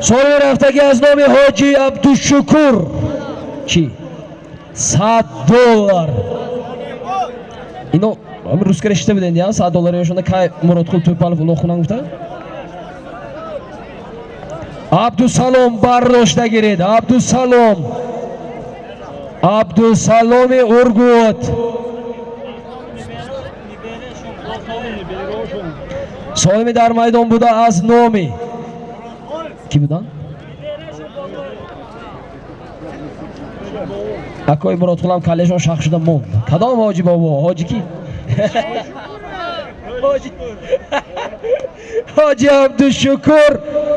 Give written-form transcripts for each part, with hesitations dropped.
Соли рафтагӣ аз номи ҳоҷи Абдушукур чӣ $100. Ино русскара шита будем, я $100 ёшонда кай Муродқул Тӯпалов улоқ хунан гуфта. Абдусалом бардошта гиред. Абдусалом, Абдусаломи Ургут. Солими дар майдон буда аз номи кӣ буданд? Акои Муродқулам каллешон шах шуда монд. Кадом ҳоҷи бобо? Ҳоҷи кӣ? Ҳоҷи Абдушукур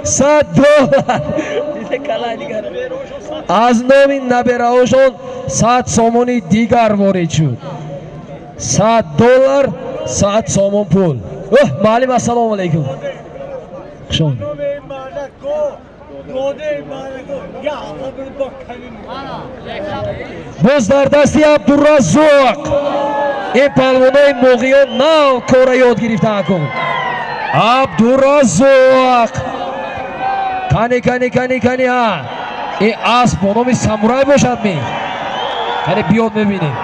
$100. Аз номи набераҳошон 100 сомони дигар ворид шуд. $100, 100 сомон пул. Оҳ, маълим, ассалому алайкум. Хуш омадед. Боз дар дасти Абдураззоқ. Ин паҳлавонои моғиён нав кора ёд гирифтаакун. Абдураззоқ. Кани, кани, кани, кани, ҳа. Ин асп бо номи Самурай бошад ми? Кани биёд мебинем.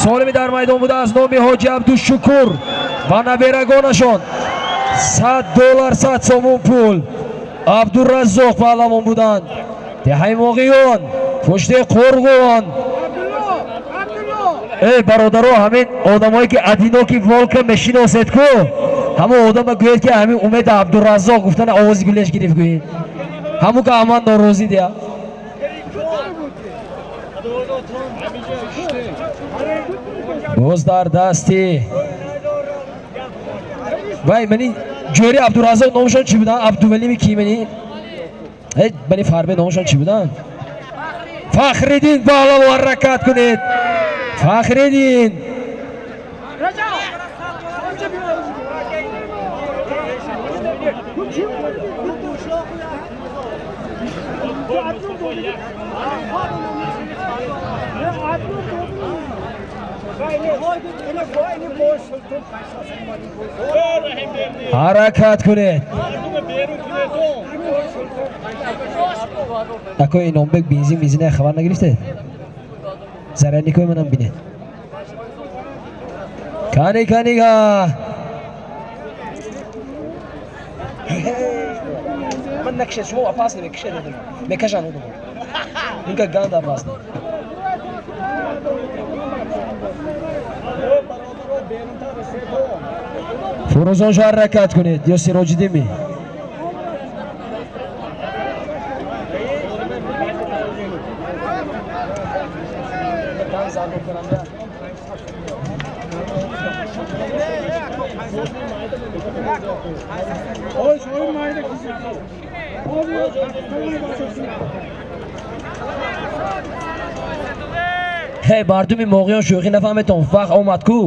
Солими дар майдон буда аз номи ҳоҷи Абдушукур ва наберагонашон $100, 100 сомон пул. Абдураззоқ паҳлавон буданд. Деҳаи Моғиён, пушти Қурғон. Эй бародаро, ҳамин одамое ки одиноки волка мешиносед ку, ҳамон одама гӯед ки ҳамин Умеда Абдураззоқ гуфтана овози гулеш гирифт гӯед. Ҳамун ка аман норозӣ дия. Боз дар дасти вай мани ҷӯри Абдураззоқ номашон чӣ буданд? Абдувалими ки мани? Э, мани фарбе номашон чӣ буданд? Фахриддин паҳлавон, ҳаракат кунед. Фахриддин. Ҳаракат кунед. Акои Иномбек бензин бензина хабар нагирифтед? Зарядникои манам бинед. Кани, кани, га. Ман накшед, шумо опасный мекашед одам. Мекашан одам. Инка ганда опасный. Фурӯзоншо ҳаракат кунед ё Сироҷиддин ми? Ҳей, мардуми моғиён шӯхӣ нафаҳметон, вақт омад ку,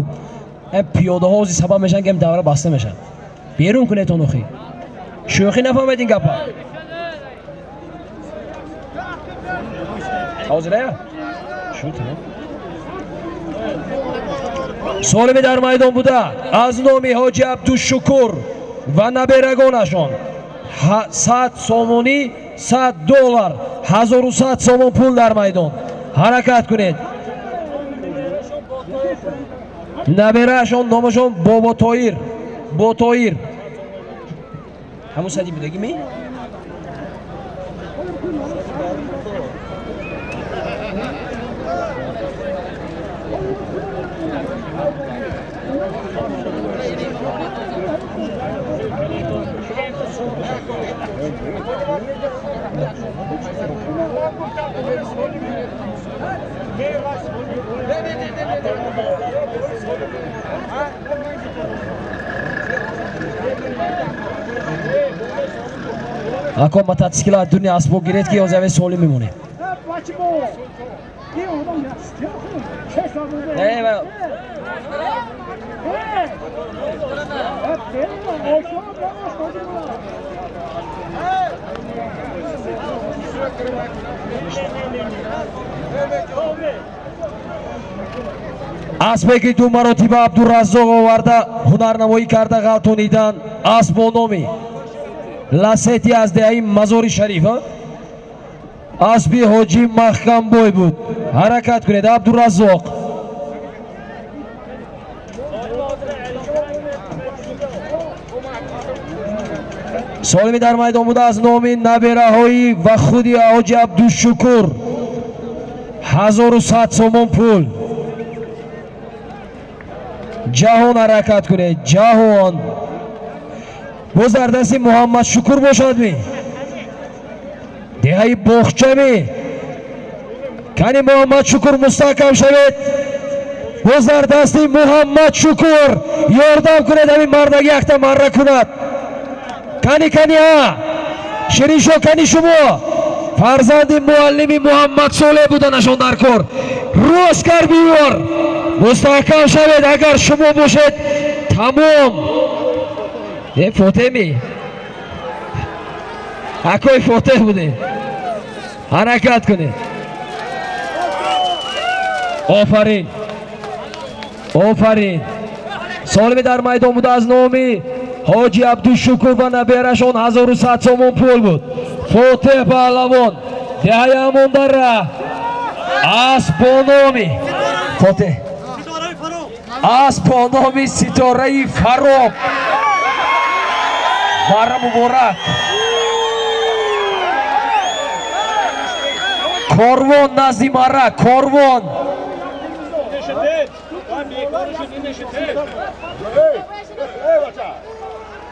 ҳам пиёдаҳо ози сабаб мешаванд ки ҳам давра баста мешавад. Берун кунедтон охи. Шӯхӣ нафаҳмед ин гапа. Ҳозирая? Шу тамом. Солими дар майдон буда аз номи ҳоҷи Абдушукур ва наберагонашон 100 сомонӣ, $100, 1100 сомон пул дар майдон. Ҳаракат кунед. Набераашон номашон Боботоир. Ботоир. Ҳамун сади будагӣ ми? Ако мотоцикла дуни асбоб гиред ки ҳозир солим мемонед. Аспе ки ду маротиба Абдураззоқ оварда ҳунарнамоӣ карда ғалтонидан, асп бо номи Ласети аз деҳаи Мазори Шариф, аспи Ҳоҷӣ Маҳкамбой буд. Ҳаракат кунед, Абдураззоқ. Солими дар майдон буда аз номи набераҳои ва худи ҳоҷи Абдушукур 1100 сомон пул. Ҷаҳон, ҳаракат кунед, Ҷаҳон. Боз дар дасти Муҳаммадшукур бошад ми? Деҳаи Боғчами. Кани, Муҳаммадшукур, мустаҳкам шавед. Боз дар дасти Муҳаммадшукур. Ёрдам кунед, ҳамин мардаги якта марра кунад. Кани, кани, а Шириншо, кани, шумо фарзанди муаллими Муҳаммадсолеҳ буданашон дар кор. Рост кар, биёр, мустаҳкам шавед. Агар шумо бошед, тамом. Е, Фотеми, акои Фотеҳ будед, ҳаракат кунед. Офарин, офарин. Солими дар майдон буда аз номи ҳоҷи Абдушукур ва наберашон 1100 сомон пул буд. Фотеҳ паҳлавон, деҳаи Амондара, асп бо номи Фотеҳ, асп бо номи Ситораи Фароб. Бара муборак! Корвон назди мара, корвон.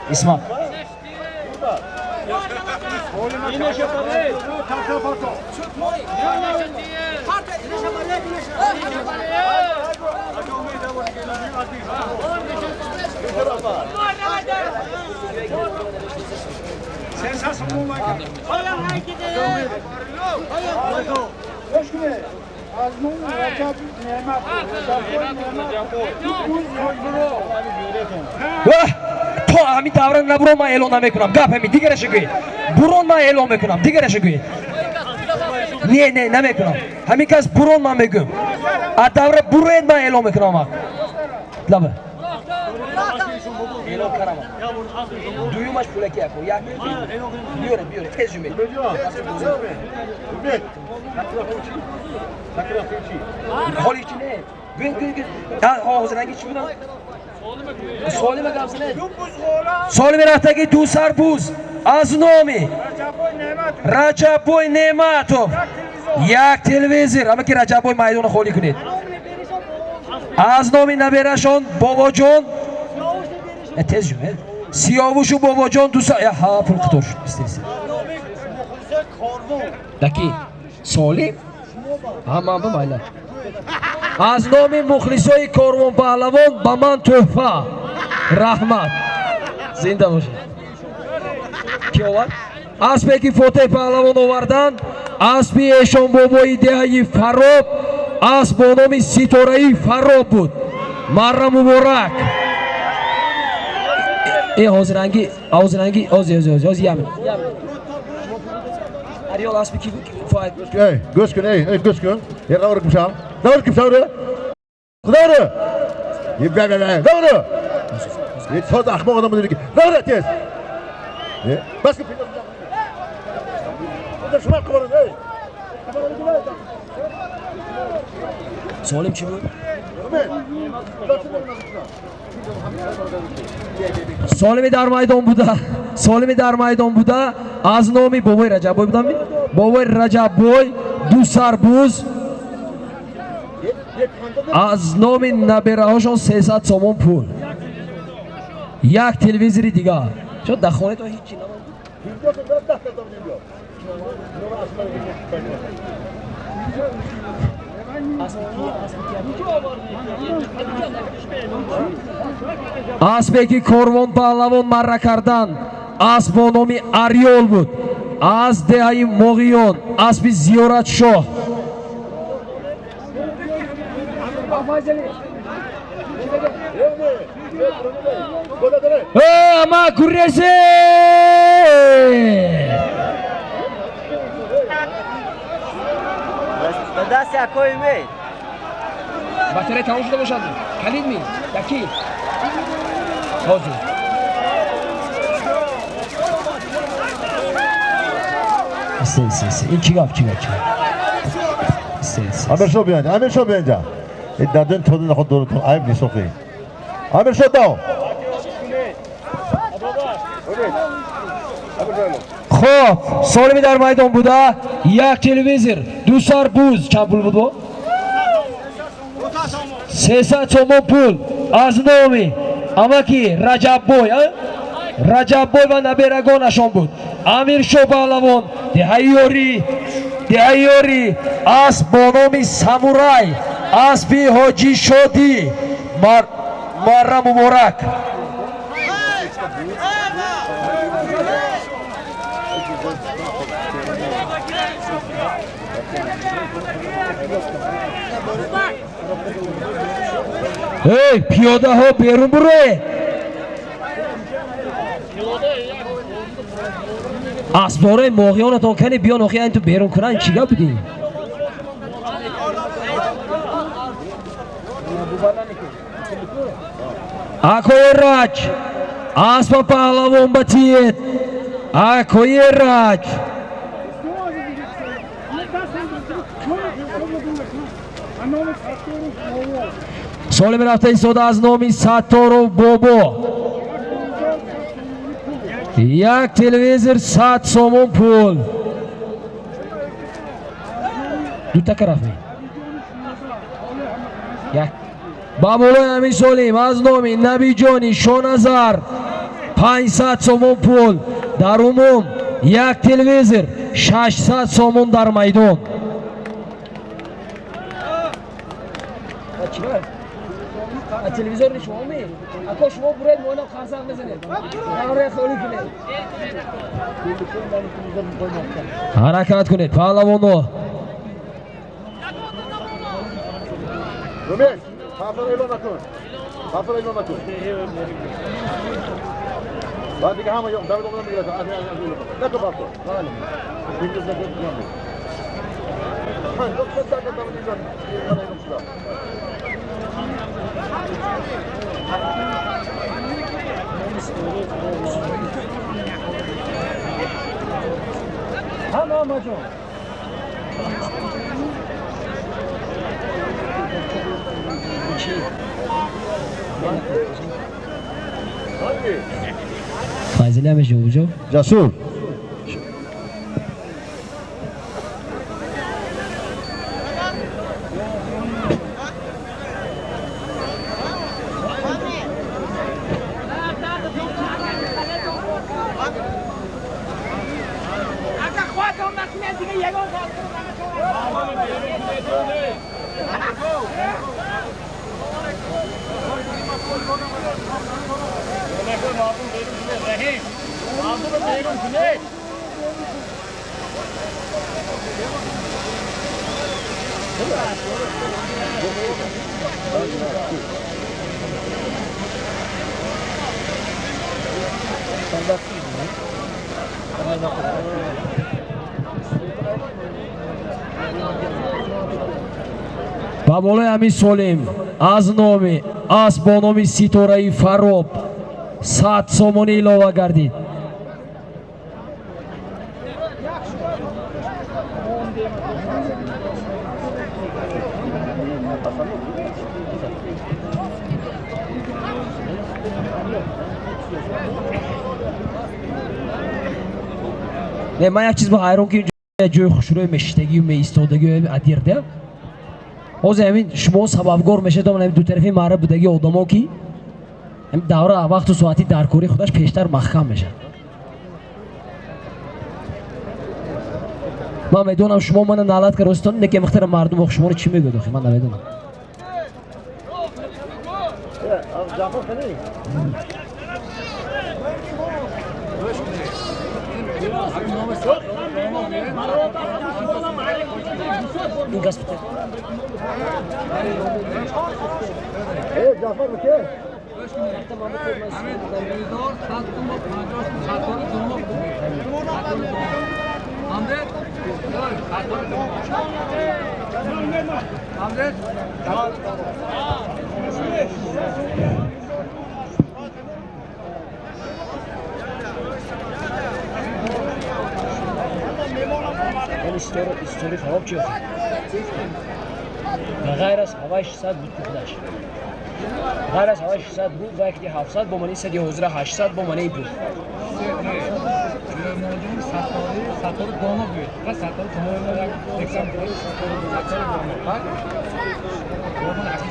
Исма. То ҳамин давра набурон, ман эълон намекунам. Гап ҳамин, дигараша гӯед. Бурон, ман эълон мекунам. Дигараша гӯед. Не, не, намекунам. Ҳамин кас бурон, ман мегӯям. А давра буроед, ман эълон мекунам. Ак лаба эълон карам. Дуюмаш пулаки, ако як биёре, биёре, тез жумед. Ҳоли чи не, гӯед, гӯед, гӯед. Ҳозир ранги чӣ будам? Солима гап занед. Солими рафтаги ду сарбуз аз номи Раҷаббой Неъматов як телевизор. Ама ки Раҷаббой майдонро холӣ кунед. Аз номи наберашон Бобоҷон, тез жумед, Сиёвушу Бобоҷон ду. Ҳа, пул қатор шуд. Даки Солим ҳаман ба майла. Аз номи мухлисои Корвон паҳлавон ба ман тӯҳфа. Раҳмат, зинда бошед. Ки овард? Аспе ки Фотеҳ паҳлавон оварданд, аспи эшонбобои деҳаи Фароб, асп бо номи Ситораи Фароб буд. Марра муборак! Э, ҳозиранги, ҳозиранги, ҳози, ҳози, ҳози, ҳози, ями ариёл аспи ки? Гӯш кун, эй, гӯш кун. Давр кимшам, давр кимшам, давр, давр. Тоза ахмоқ одам буди. Давр, тез бас. Шумо қабар, эй. Солим чӣ буд? Солими дар майдон буда, солими дар майдон буда аз номи бобои Раҷаббой будам. Бобои Раҷаббой ду сарбуз, аз номи набераҳошон 300 сомон пул, як телевизори дигар. Чо дар хонаи то ҳичи намонд? Аспе ки Корвон паҳлавон марра кардан, асп бо номи Ариёл буд, аз деҳаи Моғиён, аспи Зиёратшоҳ. Ама гуресе. Дасти акои мед. Батарея тамом шуда бошад. Калид ми? Яки? Ҳозир. Ин чӣ гап, чӣ гап, чӣ гап? Амиршо биёнҷа, Амиршо биёнҷа. Дардон тодин наход дорутон, айб нест охи. Амиршо дав. Хоб, солими дар майдон буда, як телевизор, ду сар буз, чанд пул буд бо? 300 сомон пул аз номи амаки Раҷаббой, Раҷаббой ва наберагонашон буд. Амиршо паҳлавон, деҳаи ёрӣ, асп бо номи Самурай, аспи Ҳоҷӣ Шодӣ. Марра муборак. Эй, пиёдаҳо, берун буроед. Аспдораи моҳиёнатон кани биён, охи анту берун кунан, чӣ гап будӣ? Акои Раҷ, аспа паҳлавон ба тиед. Акои Раҷ. Солими рафта истода аз номи Сатторов Бобо. Як телевизор, 100 сомон пул. Дутака рафт. Як. Ба болои ҳамин солим аз номи Набиҷони Шоназар 500 сомон пул. Дар умум як телевизор, 600 сомон дар майдон. Телевизор шумо ми? Ако шумо буред, мо инам қарсак мезанед. Давраи холӣ кунед. Ҳаракат кунед, паҳлавоно. Румеш, хафа эълон накун. Хафа эълон накун. Баъд дига ҳама давид омадан мегирад. Аз эълон накун хафа. Динgiz накун. Файзали ҳамеша уҷо. Ҷасур. Ба болои ҳамин солим аз номи асп бо номи Ситораи Фароб 100 сомонӣ илова гардид. Не, ман як чиз ба ҳайрон, ки ҷои хушрӯи мешиштагию меистодагию адирда. Ҳозир ҳамин шумо сабабгор мешавед, ҳамин дутарафи маъра будаги одамо, ки ҳамин давра вақту соати даркории худаш пештар маҳкам мешавад. Ман медонам, шумо мана налат каростон, неке михтара мардум ох шуморо чӣ мегӯяд охи, ман намедонам. Ин газ бите. Эй, Ҷафар бike. Ани истори хароб чи охи? Ба ғайр аз ҳаваи 600 буд ки худаш. Ғайр аз ҳаваи 600 буд, вай ки 700 бо мани 100 ҳозира 800 бо мани буд.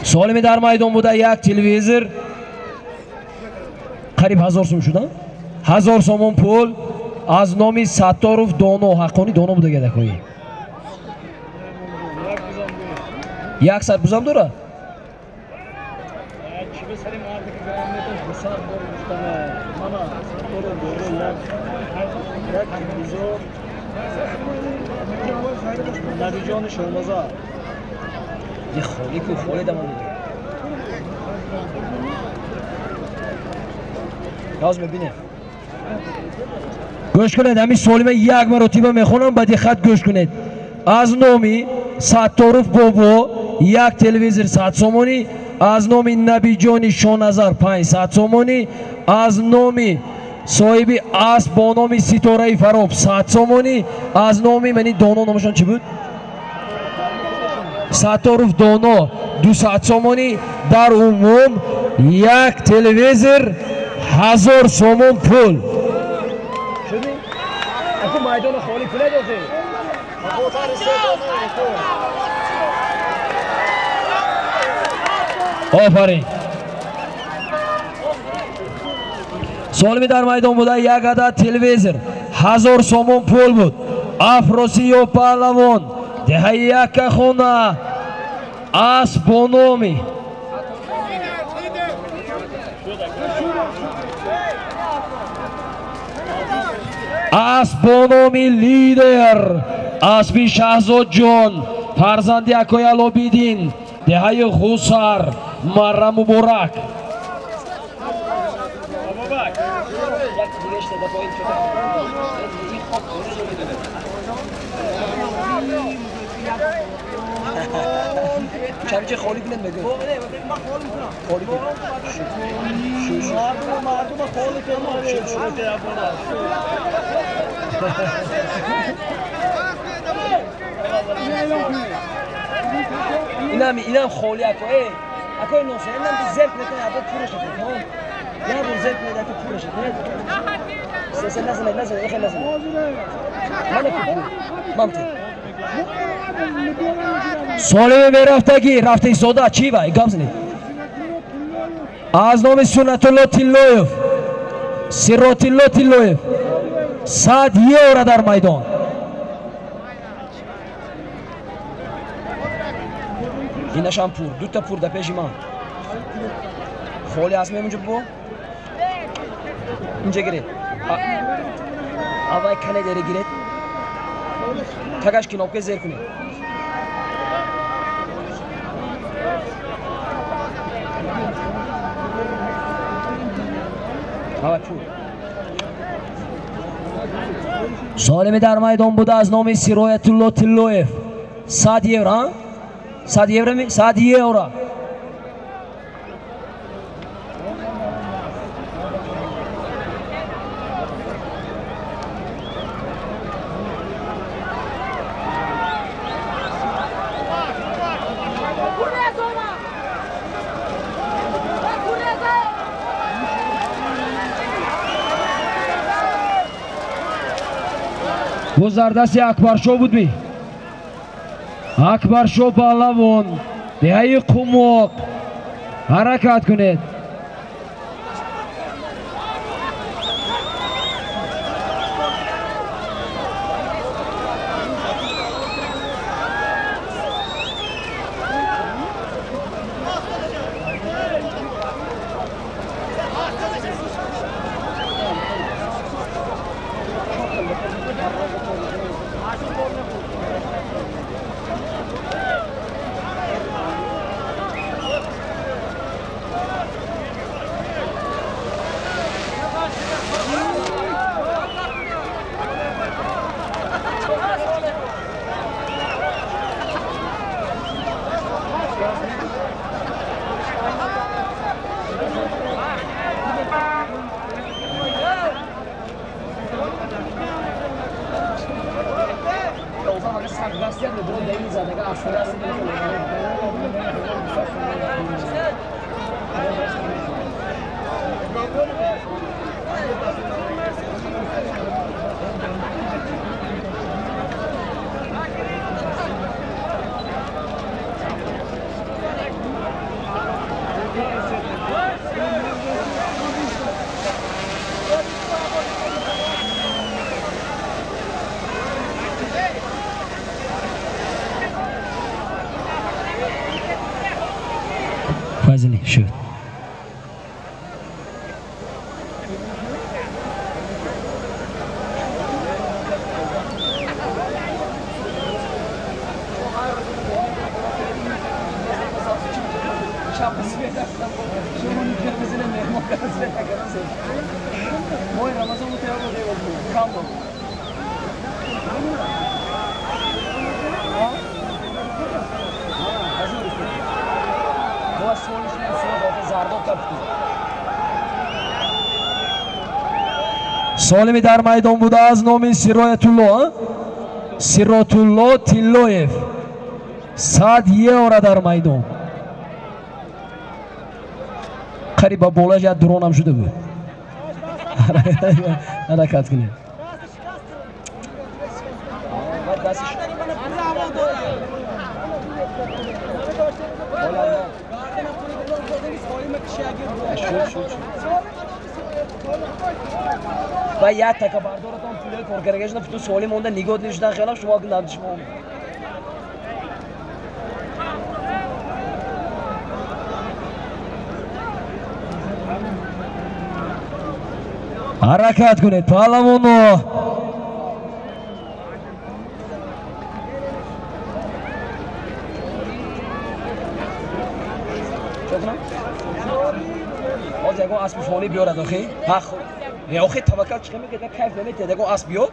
Солими дар майдон буда як телевизор қариб 1000 сом шуда. 1000 сомон пул аз номи Сатторов Доно, ҳаққони Доно буда гадакои. Як сар бузам дора? Набиҷони Шоҳназар. Е холӣ ку, холӣ даман дида. Боз мебинем. Гӯш кунед, ҳамин солима як маротиба мехонам, ба диққат гӯш кунед. Аз номи Сатторов Бобо як телевизор 100 сомонӣ, аз номи Набиҷони Шоҳназар 500 сомонӣ, аз номи соҳиби асп бо номи Ситораи Фароб 100 сомонӣ, аз номи мани Доно, номашон чӣ буд? Сатторов Доно 200 сомонӣ. Дар умум як телевизор 1000 сомон пул. Шудӣ? Аку майдоно холӣ кунед охи. Офарин. Солими дар майдон буда як адад телевизор 1000 сомон пул буд. Афросиё паҳлавон деҳаи Яккахона асп бо номи асп бо номи Лидер, аспи Шаҳзодҷон, фарзанди акои Алобидин, деҳаи Ғусар, марра муборак. Чамче холӣ кунед мегӯ. Холӣ кунед. Шу шу. Мардума холӣ кунед. Инам инам холӣ ако. Э, акои Носир, инам зерк мекунад, або пураш кунед. Як бор зерк кунед, ако пураш кунед. Се назанед, назанед, эхе назанед. Мана ку. Мамте. Солими мерафтагӣ, рафта истода, чӣ вай? Гап занед. Аз номи Суннатулло Тиллоев, Сиротилло Тиллоев, 100 евро дар майдон. Инашам пур, дута пур дар пеши ман. Холӣ аст мемунҷо бо? Инҷа гиред. Аввай кане дере гиред. Тагаш кнопка зер кунед. Аввай пур. Солими дар майдон буда аз номи Сироятулло Тиллоев 100 евро, 100 евро ми? 100 евро. Боз дар дасти Акбаршо буд ми? Акбаршо паҳлавон, деҳаи Қумоқ, ҳаракат кунед. Фазили шуд. Солими дар майдон буда аз номи Сироятулло, Сиротулло Тиллоев 100 евро дар майдон. Қариб ба болаш як дронам шуда буд. Ҳаракат кунед. Ва як така бардоратон пулои коргарагашона путун соли монда нигоҳ нишудан хелам шумо набди шумо. Ҳаракат кунед паҳлавоно. Ҳозир ягон аспи фонӣ биёрад охи? Ҳа, охи таваккал чӣ мекунад, кайф наметиҳад ягон асп биёд?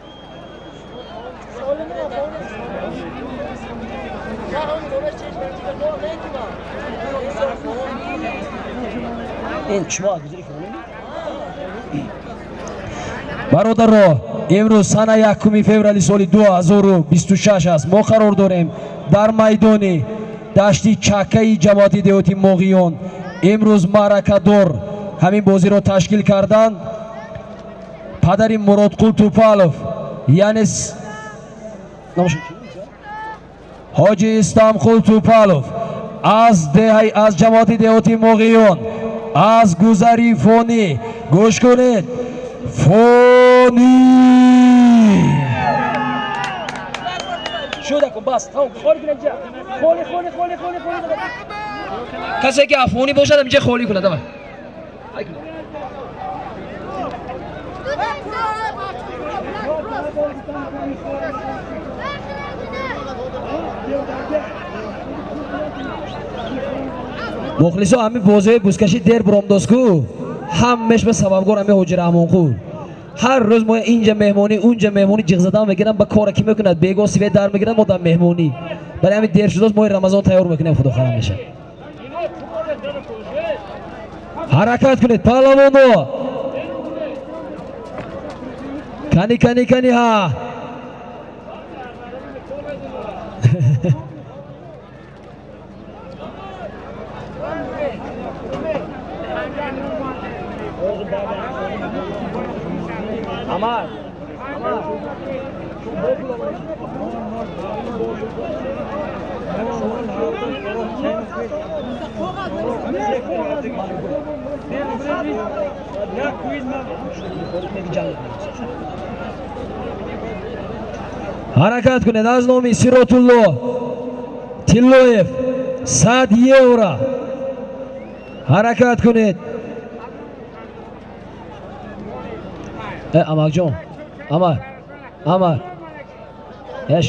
Ин шумо аз гузари фонӣ? Бародаро, имрӯз сана 1 феврали соли 2026 аст. Мо қарор дорем дар майдони дашти Чакаи ҷамоати деҳоти Моғиён. Имрӯз маъракадор ҳамин бозиро ташкил карданд падари Муродқул Тупалов, яъне ҳоҷи Истамқул Тупалов аз ҷамоати деҳоти Моғиён, аз гузари Фонӣ. Гӯш кунед, Фонӣ шуда кун, бас, тамом, холӣ кунед ҷа. Холӣ, холӣ, холӣ, холӣ, холӣ. Касе ки афғонӣ бошад, инҷа холӣ кунад, давай. Мухлисо, ҳамин бозиҳои бузкашӣ дер буромдост-ку, ҳамеш ба сабабгор ҳамин ҳоҷи Раҳмонқул. Ҳар рӯз мо инҷа меҳмонӣ, унҷа меҳмонӣ, ҷиғ задан мегирам, ба кора ки мекунад, бего свет дар мегирад, мо дар меҳмонӣ. Барои ҳамин дер шудааст, моҳи Рамазон тайёр мекунем, худо харам мешавад. Ҳаракат кунед паҳлавоно. Кани, кани, кани, ҳа. Амар, Амар. Ҳаракат кунед аз номи Сиротулло Тиллоев 100 евро. Ҳаракат кунед. Амакҷон, Амар, Амар. Яш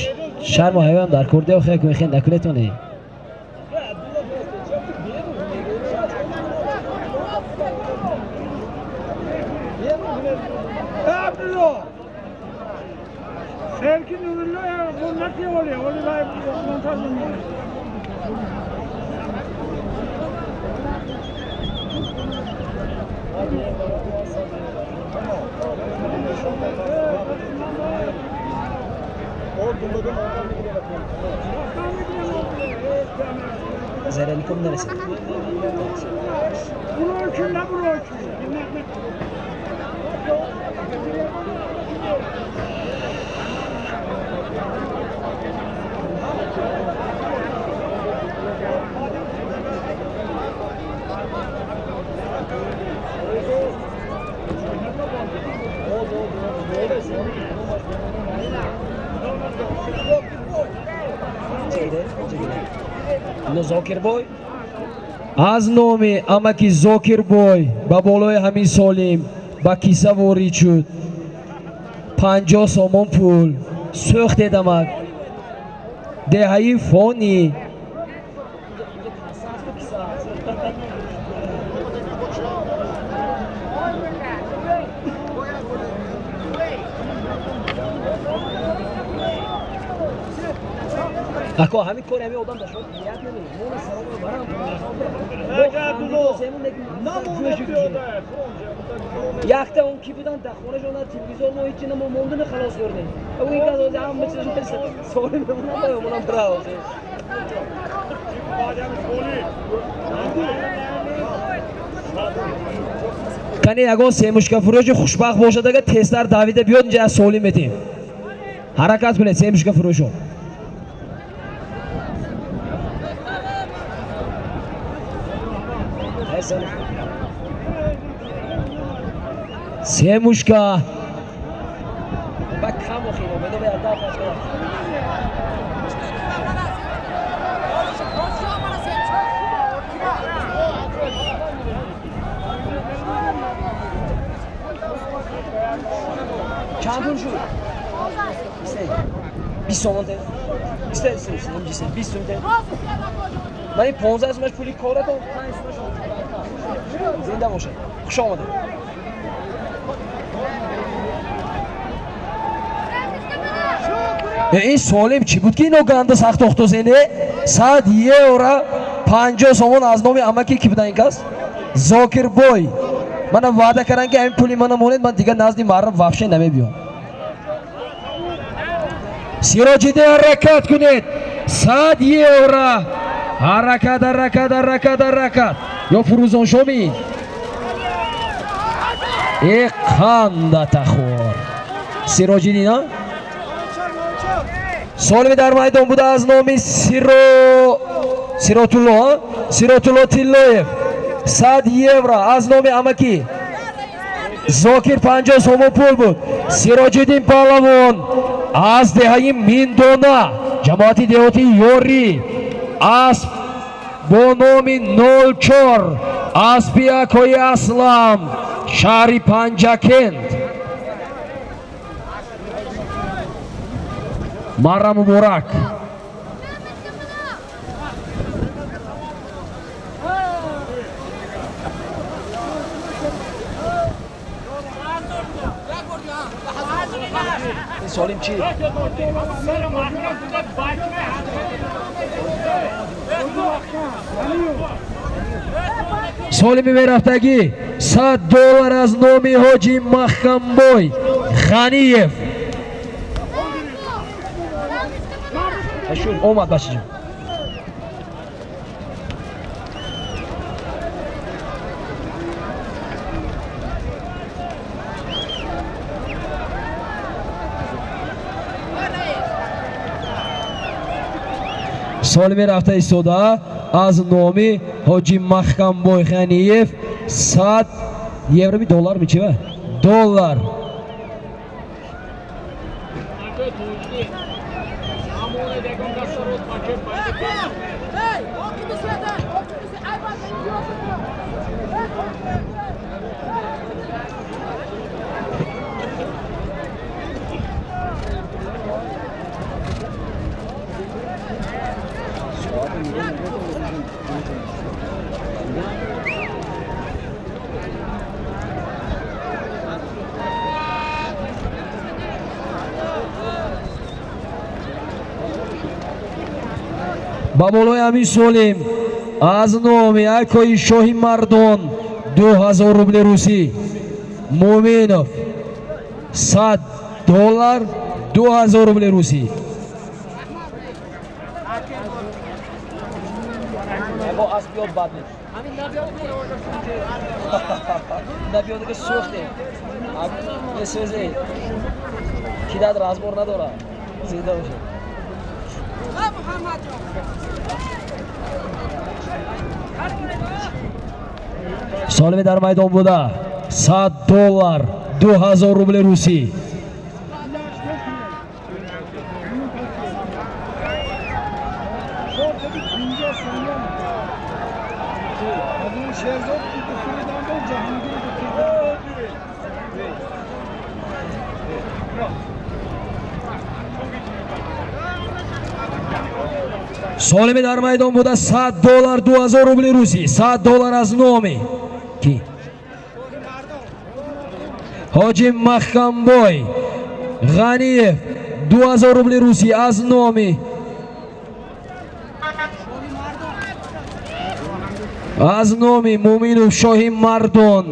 шарму ҳаёам дар курдео хе кун, хе накунетоне. Abdullah. Sevki Nurullah ya, bu nasıl oluyor? Onu ben montaj ediyorum. Зайраником нарасид. Зокирбой аз номи амаки Зокирбой ба болои ҳамин солим ба киса ворид шуд 50 сомон пул сӯхтед амак деҳаи фонӣ. Ако ҳамин кори ҳамин одам дашо ният намекунад. Мо салом барам. Якта он ки будан дар хонашон на телевизор мо ҳеҷ намо мондана халос кардем. Ӯ ин кас ҳама чиз солим мемонад, монам браво. Кани ягон семушкафурӯши хушбахт бошад, агар тезтар давида биёд, инҷа аз солим метем. Ҳаракат кунед семушкафурӯшо. Семушка ба кам охиро медоме ада пашка. Чанд пул шуд? 20 сомон те. 20 сомон те. Ман ин 15 сомаш пули коратон, 5 сомаш зинда бошед. Хуш омадед. Ин солим чӣ буд ки ино ганда сахт охтозене? 100 евро 50 сомон аз номи амаки ки будан ин кас? Зокирбой. Мана ваъда кардам ки ҳамин пули мана монед, ман дигар назди маррам вообще намебиём. Сироҷиддин ҳаракат кунед. 100 евро. Ҳаракат, ҳаракат, ҳаракат, ҳаракат. Ё Фурӯзоншоми? Э қанда тахор. Сироҷиддин, а? Солими дар майдон буда аз номи Сиротулло, Сиротулло Тиллоев. 100 евро аз номи амаки Зокир 50 сомон пул буд. Сироҷиддин Паҳлавон аз деҳаи Миндона, ҷамоати деҳоти Ёрӣ, асп бо номи 04, аспи акои Аслам, шаҳри Панҷакент. Марра муборак. Солим чӣ? Солими мерафтагӣ 100 доллар аз номи ҳоҷи Маҳкамбой Ғаниев. Омад бачаҷон. Солими рафта истода аз номи ҳоҷи Маҳкамбой Ғаниев 100 евро ми доллар ми чива? Доллар. Ба болои ҳамин солим аз номи акои шоҳи мардон 2000 рубли русӣ, Муминов 100 доллар 2000 рубли русӣ. биёд, бад не, ҳамин набиёд, набиёд, ки сӯхтем, месӯзе, кидат разбор надорад. Зинда бошед. Солими дар майдон буда $100, 2000 рубли русӣ. Солими дар майдон буда $100, 2000 рубли русӣ. $100 аз номи ки? Ҳоҷи Маҳкамбой Ғаниев, 2000 рубли русӣ аз номи Муминов Шоҳи Мардон.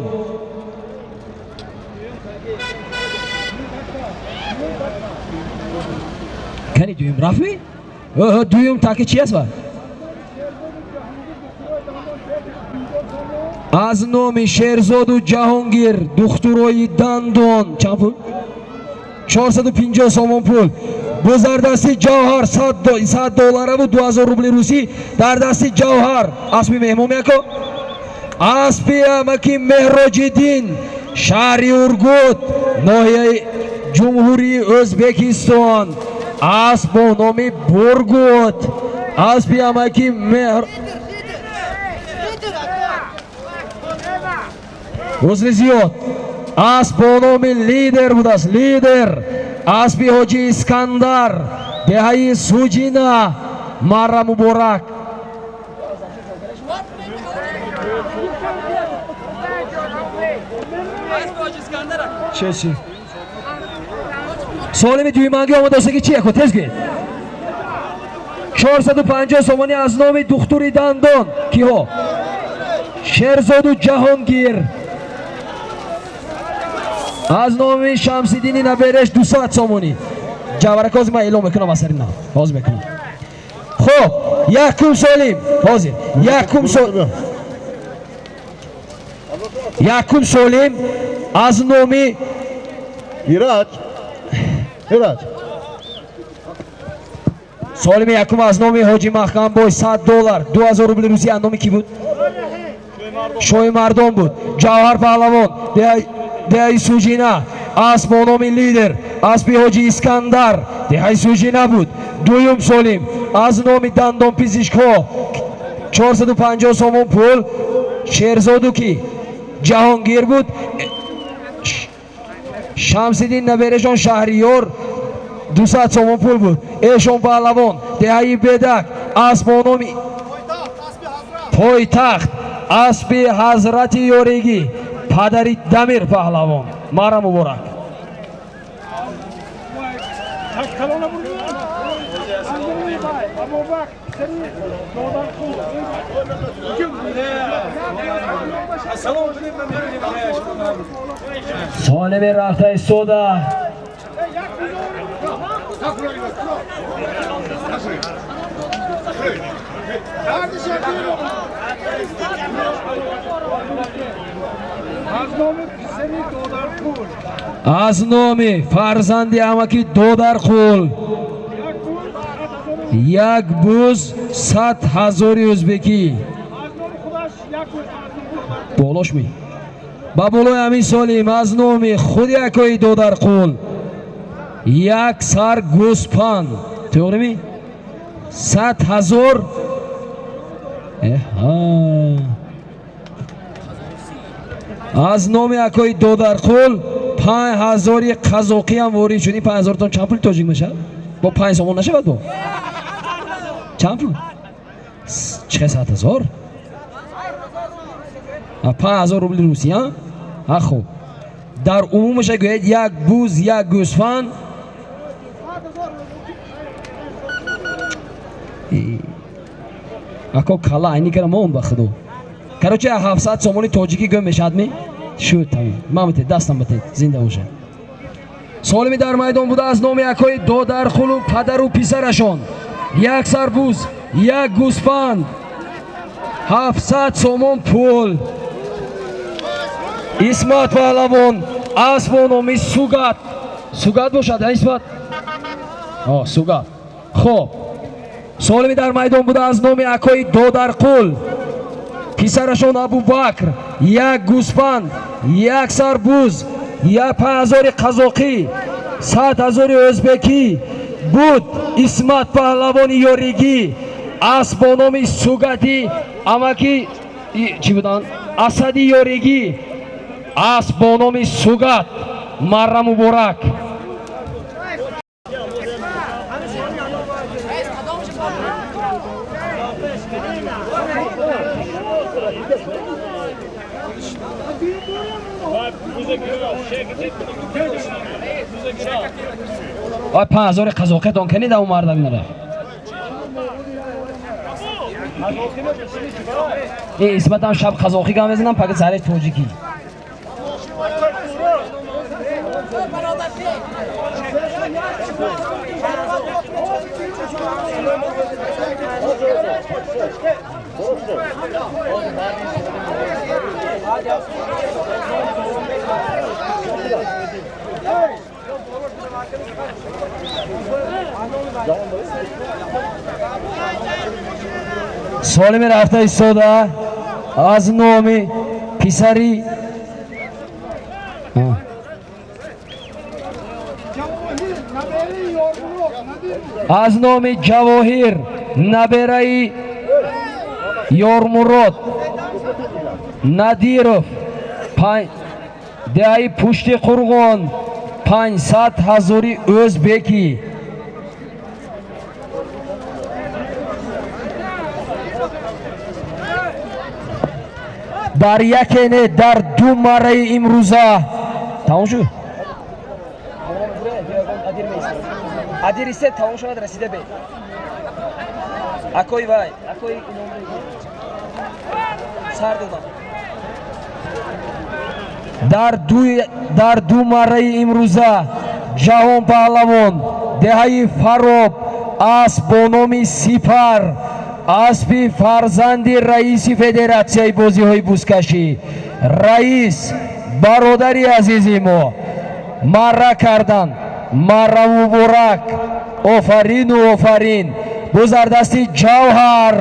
Кани, дуюм рафтми? Дуюм таки чи аст? Ва аз номи Шерзоду Ҷаҳонгир, духтурои дандон, чанд пул? 450 сомон пул. Боз дар дасти Ҷавҳар $100 ву 2000 рубли русӣ дар дасти Ҷавҳар. Аспи меҳмон яко, аспи амаки Меҳроҷиддин, шаҳри Ургут, ноҳияи Ҷумҳурии Ӯзбекистон, асп бо номи Бургут, аспи амаки Меҳр. Узри зиёд, асп бо номи Лидер будааст. Лидер, аспи ҳоҷи Искандар, деҳаи Суҷина. Марра муборак. Чеси солими дуюманги омадостаги чи яко, тез гӯед. 450 сомонӣ аз номи духтури дандон киҳо? Шерзоду Ҷаҳонгир. Аз номи Шамсиддини набереш 200 сомонӣ. Ҷаварака, ҳозир ман эълон мекунам, асари нав ҳозир мекунам. Хуб, якум солим ҳозир, якум солим аз номи Ираҷ, Ираҷ. Солими якум аз номи ҳоҷи Маҳкамбой $100, 2000 рубли русӣ аз номи кӣ буд? Шоҳи Мардон буд. Ҷавҳар Паҳлавон, деҳаи Суҷина, асп бо номи Лидер, аспи ҳоҷи Искандар, деҳаи Суҷина буд. Дуюм солим аз номи дандонпизишкҳо 450 сомон пул. Шерзоду ки Ҷаҳонгир буд. Шамсиддин наберешон Шаҳриёр 200 сомон пул буд. Эшон Паҳлавон, деҳаи Бедак, асп бо номи Пойтахт, аспи Ҳазрати Ёригӣ, падари Дамир Паҳлавон. Мара муборак. Солими рафта истода. Аз номи фарзанди амаки Додарқул як буз, 100 000-и ӯзбекӣ. Болош ми ба болои ҳамин солим аз номи худи акои Додарқул як сар гӯспанд. Тоғрими, 100 000. Аз номи акои Додарқул 5000-и қазоқиам ворид шуд. Ин 5000-тон чанд пули тоҷик мешавад? Бо 5 сомон нашавад? Бо чанд пул? Чихе, 100 000, 5000 рубли русия. А хуб, дар умумаша гӯяд: як буз, як гӯсфанд. Ако, кала айни кара мон, ба худо. Короче, 700 сомони тоҷикӣ гӯ мешавад ми? Шуд, тамом. Ман битед, дастам битед. Зинда бошед. Солими дар майдон буда аз номи акои Додарқулу падару писарашон як сарбуз, як гӯсфанд. 700 сомон пул. Исмат паҳлавон, асп бо номи Сугат. Сугат бошад, а, Исмат? О, Сугат. Хоб, солими дар майдон буда аз номи акои Додарқул, писарашон Абубакр, як гӯсфанд, як сар буз, як 5000-и қазоқӣ, 100 000-и ӯзбекӣ буд. Исмат паҳлавони ёригӣ, асп бо номи Сугати амаки чӣ буданд, Асади ёригӣ, асп бо номи Сугат. Марра муборак! Ой, 5000-и қазоқиятон кани да мардак нарафт. Ин Исматам шаб қазоқӣ гап мезанам, пага сари тоҷикӣ. Солими рафта истода аз номи писари аз номи Ҷавоҳир, набераи Ёрмурод Надиров, деҳаи Пушти Қурғон, 500 000-и ӯзбекӣ. Дар яке не, дар ду марраи имрӯза тамом шуд. Адирисе тамом шавад, расида бе акои вай акои сар додам. Дар ду марраи имрӯза Ҷаҳон паҳлавон, деҳаи Фароб, асп бо номи Сипар, аспи фарзанди раиси федератсияи бозиҳои бузкашӣ, раис бародари азизи мо, марра карданд. Марра муборак! Офарину офарин! Боз дар дасти Ҷавҳар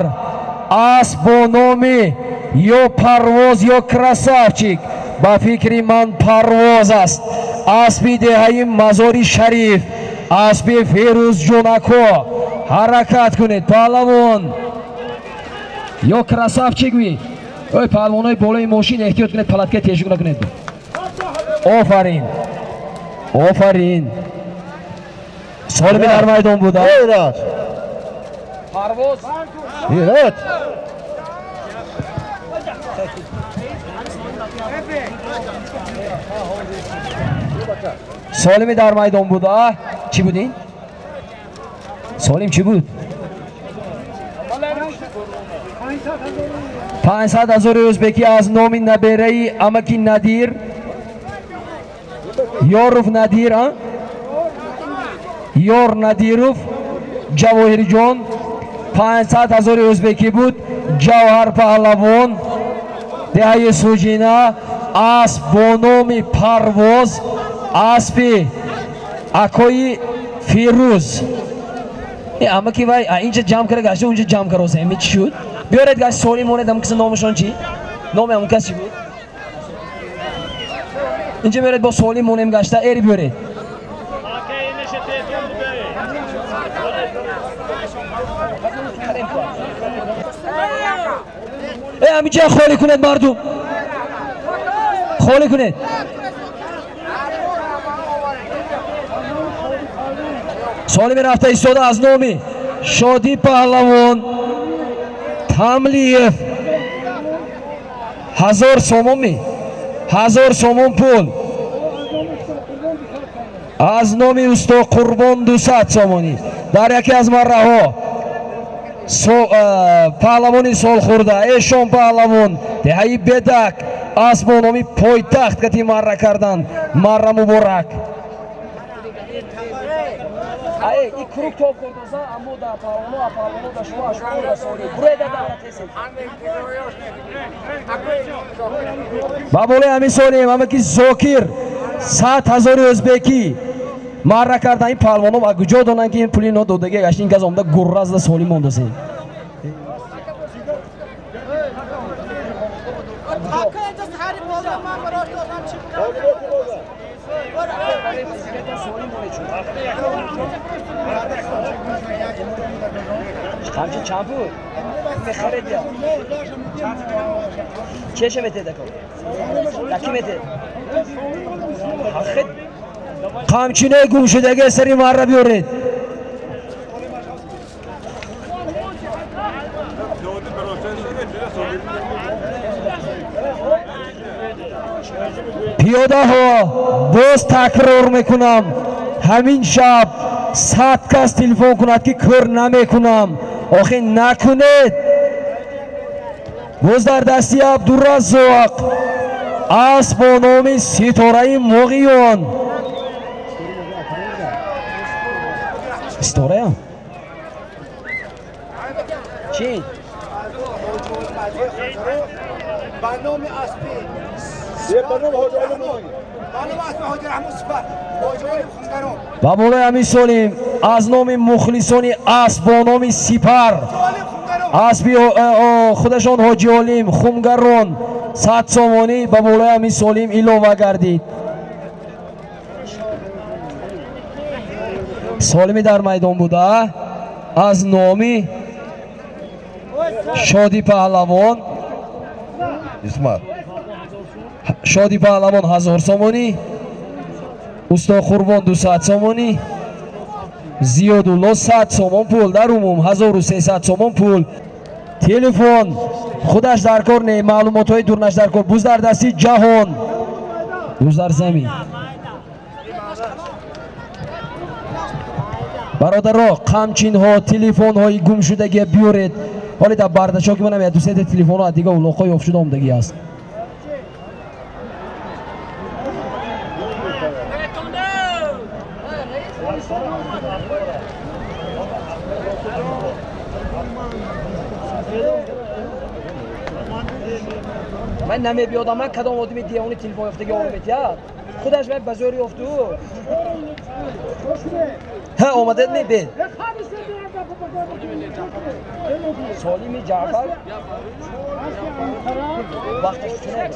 асп бо номи ё Парвоз, ё Красавчик, ба фикри ман Парвоз аст, аспи деҳаи Мазори Шариф, аспи Ферӯзҷонако. Ҳаракат кунед, паҳлавон! Ё Красавчик ви? Ой, паҳлавонои болои мошин, эҳтиёт кунед, палатка тешук накунед. Офарин, офарин! Солими дар майдон буда. Ироҷ. Парвоз. Ироҷ. Солими дар майдон буда чӣ буд ин? Солим чӣ буд? 500 000-и ӯзбекӣ аз номи набераи амаки Надир Ёров, Надир, а? Ёр Надиров Ҷавоҳирҷон, 500 000-и ӯзбекӣ буд. Ҷавҳар паҳлавон, деҳаи Суҷина, асп бо номи Парвоз, аспи акои Фирӯз. Амаки вай инҷа ҷамъ кара гашта, унҷа ҷамъ кароса. Эми чӣ шуд? Биёред гашт, солим монед. Ҳамун каса номашон чӣ? Номи ҳамун кас чӣ буд? Инҷа биёред, бо солим монем гашта, эри биёред. Э, ҳаминҷа холӣ кунед, мардум, холӣ кунед. Солими рафта истода аз номи Шодӣ паҳлавон Тамлиев, 1000 сомон ми, 1000 сомон пул, аз номи усто Қурбон 200 сомонӣ. Дар яке аз марраҳо паҳлавони солхӯрда Эшон паҳлавон, деҳаи Бедак, асп бо номи Пойтахт кати марра карданд. Марра муборак! Ай, и круг топ хӯрдоза, аммо да паҳлавоно, а паҳлавоно да шумо, а шумо да Солим. Буреда давра тезед. Ба болои ҳамин Солим, ҳама ки Зокир 100 000 ӯзбекӣ марра кардан, ин паҳлавоно ба куҷо донанд, ки ин пули ино додагӣ гашт, ин газ омада гурра зада Солим мондасем. Қамчин чанд пул? Мехаред я. Чеша метед ако? Яки метед? Ҳаққет. Қамчинои гумшудаги сари марра биёред. Пиёдаҳо, боз такрор мекунам, ҳамин шаб 100 кас телефон кунад, ки кор намекунам, охе накунед. Боз дар дасти Абдураззоқ асп бо номи Ситораи Муғиён. Ситораям чи? Ба номи аспи Ба болои ҳамин Солим, аз номи мухлисони асп бо номи Сипар, аспи худашон Ҳоҷи Олим Хумгарон, 100 сомонӣ ба болои ҳамин Солим илова гардид. Солими дар майдон буда аз номи Шоди Паҳлавон. Исмат. Шоди Паҳлавон 1000 сомонӣ, Усто Қурбон 200 сомонӣ, Зиёдулло 100 сомон пул, дар умум 1300 сомон пул. Телефон худаш дар кор не, маълумотҳои дурнаш дар кор. Буз дар дасти Ҷаҳон, буз дар замин. Бародаро, қамчинҳо, телефонҳои гумшудагия биёред. Ҳоле дар бардачо ки манам як-ду-сета телефонҳо аз дига улоқҳо ёфт шуда омдагӣ аст. Ман намебиёдам, ман кадом одами девони телефон ёфтаги омаметиҳад, худаш ман ба зӯр ёфту. Ҳа, омадед мебед. Солими Ҷаъфар вақташ чунак.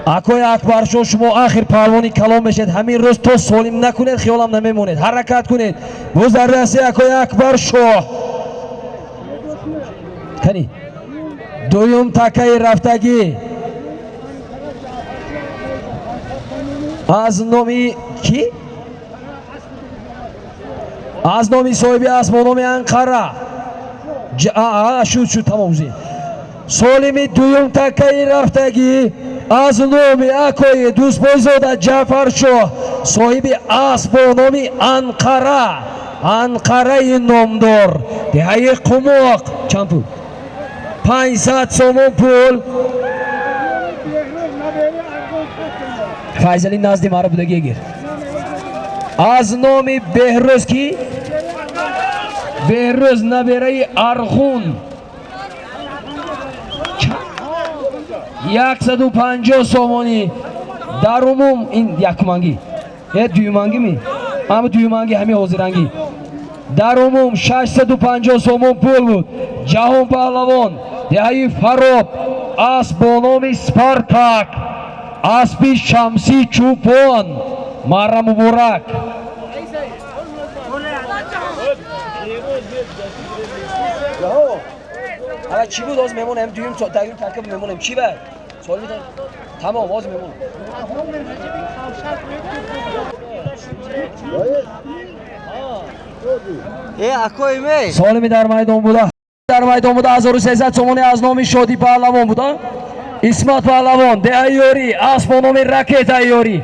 Акои Акбаршо, шумо ахир паҳлавони калон мешед. Ҳамин рӯз то солим накунед, хиёлам намемонед. Ҳаракат кунед. Боз дар дасти акои Акбаршоҳ. Кани дуюм такаи рафтагӣ аз номи кӣ? Аз номи соҳиби асп бо номи Анқара. Шуд, шуд, тамом шуд. Солими дуюм такаи рафтагӣ аз номи акои Дӯстбойзода Ҷаъфаршоҳ, соҳиби асп бо номи Анқара, Анқараи номдор, деҳаи Қумоқ. Чанд пул? 500 сомон пул. Файзали назди мара будагӣ гир. Аз номи Беҳрӯз ки? Беҳрӯз набераи Арғун, 150 сомонӣ. Дар умум ин якумангӣ э дуюмангӣ ми, ама дуюмангӣ ҳамин ҳозирангӣ, дар умум 650 сомон пул буд. Ҷаҳон Паҳлавон, деҳаи Фароб, асп бо номи Спартак, аспи Шамсӣ Чӯпон, марра муборак. Ала чӣ буд? Ҳозир мемонем, дуюм дуюм така мемонем. Чӣ бад? Суол метавон? Тамом, ҳозир мемонем. Э, акои ме. Солими дар майдон буда. Дар майдон буда 1300 сомонӣ аз номи Шодӣ Паҳлавон буда. Исмат Паҳлавон, деҳаи асп бо номи Ракетаи Ёрӣ,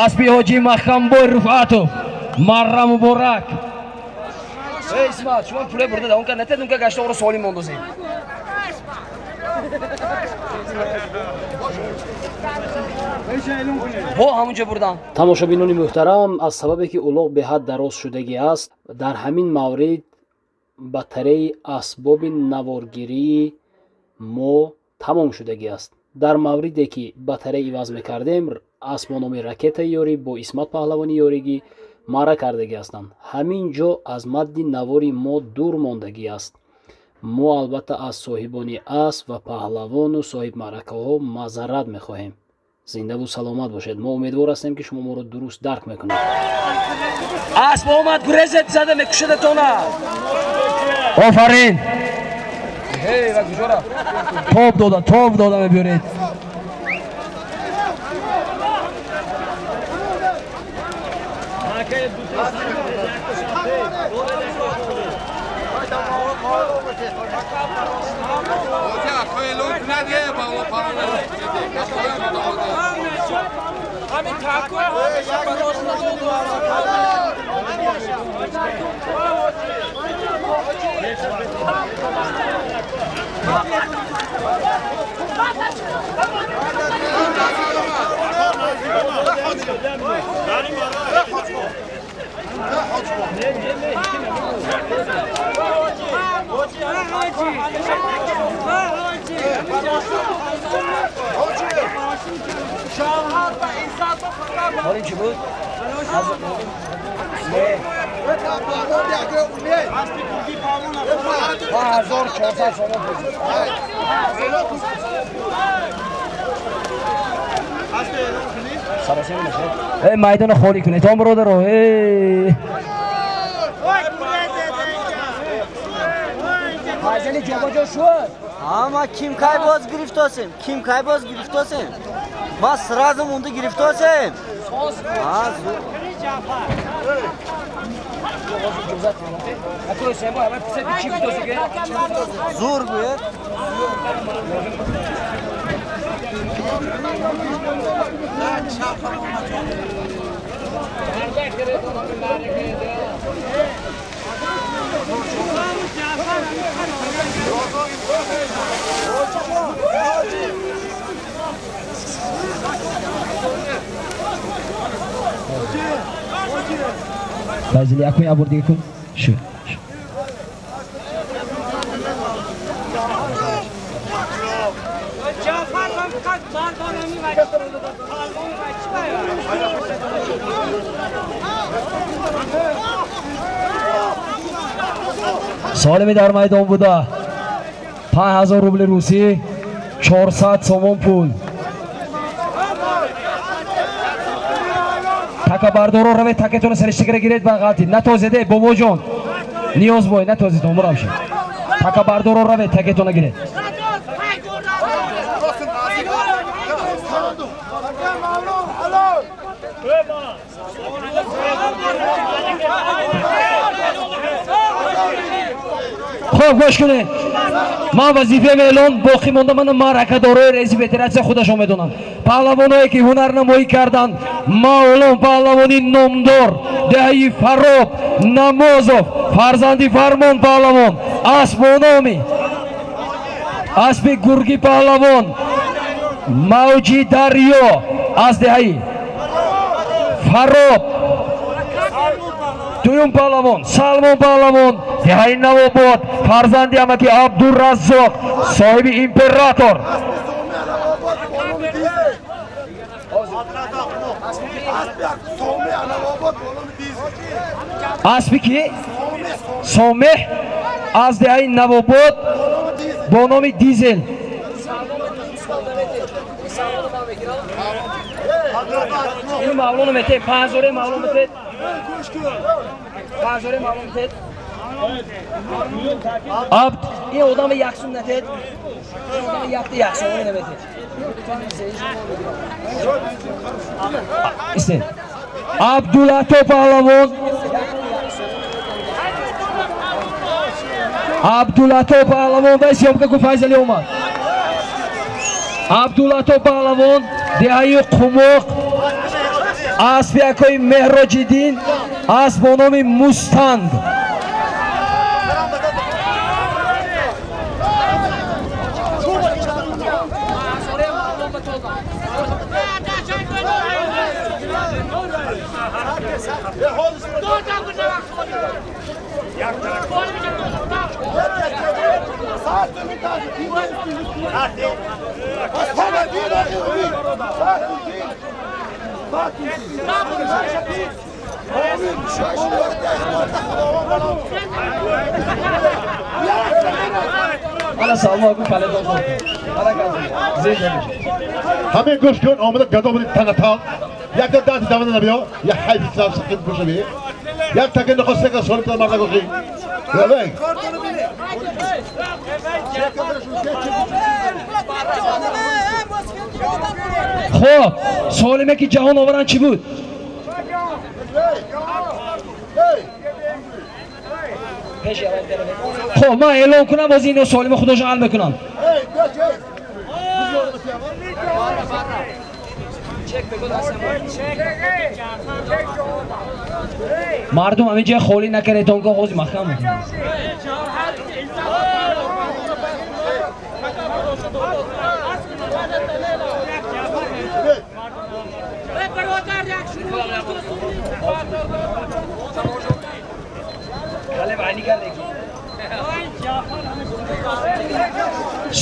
аспи ҳоҷӣ Маҳкамбой Руфъатов. Марра муборак. Эй Исмат, шумо пуле бурда да, онка натед, онка гашта оро солим мондозем. Бо ҳамунҷо бурдан. Тамошобинони муҳтарам, аз сабабе ки улоғ беҳад дароз шудагӣ аст, дар ҳамин маврид батареи асбоби наворгирии мо тамом шудагӣ аст. Дар мавриде ки батарея иваз мекардем, асп бо номи Ракетаи Ёрӣ бо Исмат Паҳлавони ёригӣ маъра кардагӣ ҳастанд. Ҳамин ҷо аз мадди навори мо дур мондагӣ аст. Мо албатта аз соҳибони асп ва паҳлавону соҳибмаъракаҳо маъзарат мехоҳем. Зиндаву саломат бошед. Мо умедвор ҳастем, ки шумо моро дуруст дарк мекунед. Асп омад, гурезет, зада мекушадатона. Офарин. Ҳей, ва куҷо рафт? Тоб дода, тоб дода мебиёред. Ҳолин чӣ буд? Не. 1400 сомон пул. Эй, майдонро холӣ кунед, он бародаро. Эй. Файзали ҷобаҷо шуд. Ама ким кай боз гирифтосем? Ким кай боз гирифтосем? Ма сразу мунду гирифтосем. Зур гӯяд. Файзали, якун як бор дига кун. Шуд. Солими дар майдон буда 5000 рубли русӣ, 400 сомон пул. Такабардоро равед, такетонро сариштагара гиред ба ғалтид. Натозеде, бобоҷон. Ниёзбой, натозед, мурамши. Такабардоро равед, такетонро гиред. Хоб, гӯш кунед. Ман вазифаам эълон боқӣ монда, мана маъракадорои раиси федератсия худашон медонанд. Паҳлавоное ки ҳунарнамоӣ карданд, Мавлон паҳлавони номдор, деҳаи Фароб, Намозов, фарзанди Фармон паҳлавон, асп бо номи аспи Гургӣ паҳлавон, Мавҷи Дарё аз деҳаи Фароб, дуюм паҳлавон Салмон паҳлавон, деҳаи Навобод, фарзанди амаки Абдураззоқ, соҳиби император. Аспи ки? Сомеҳ аз деҳаи Навобод бо номи Дизел. Ину Мавлоно метед, 5000 Мавлоно метед. 5000 Мавлоно метед. Абд, ин одами яксум натед. Ин одами якта яксумони наметед. Истед. Абдулато паҳлавон. Абдулато паҳлавон вай съёмка ку Файзали омад. Абдулато паҳлавон деҳаи Қумоқ, аспи акои Меҳроҷиддин, асп бо номи Мустанг. Ана Салмо ку кале дод. Ана кази. Зед намешад. Ҳамин гӯш кун, омада гадо буди танатал. Як да даст даванда набиё, як ҳайфи сар сақим гӯшави. Як таки нахост сека солим та марда гӯши. Лавай. Хоб, солиме ки ҷаҳон оваранд чӣ буд? Хоб, ман эълон кунам, боз ино солима худошон ҳал мекунам. Мардум ҳамин ҷоя холӣ накардетон ко ҳозир маҳкам мекунам.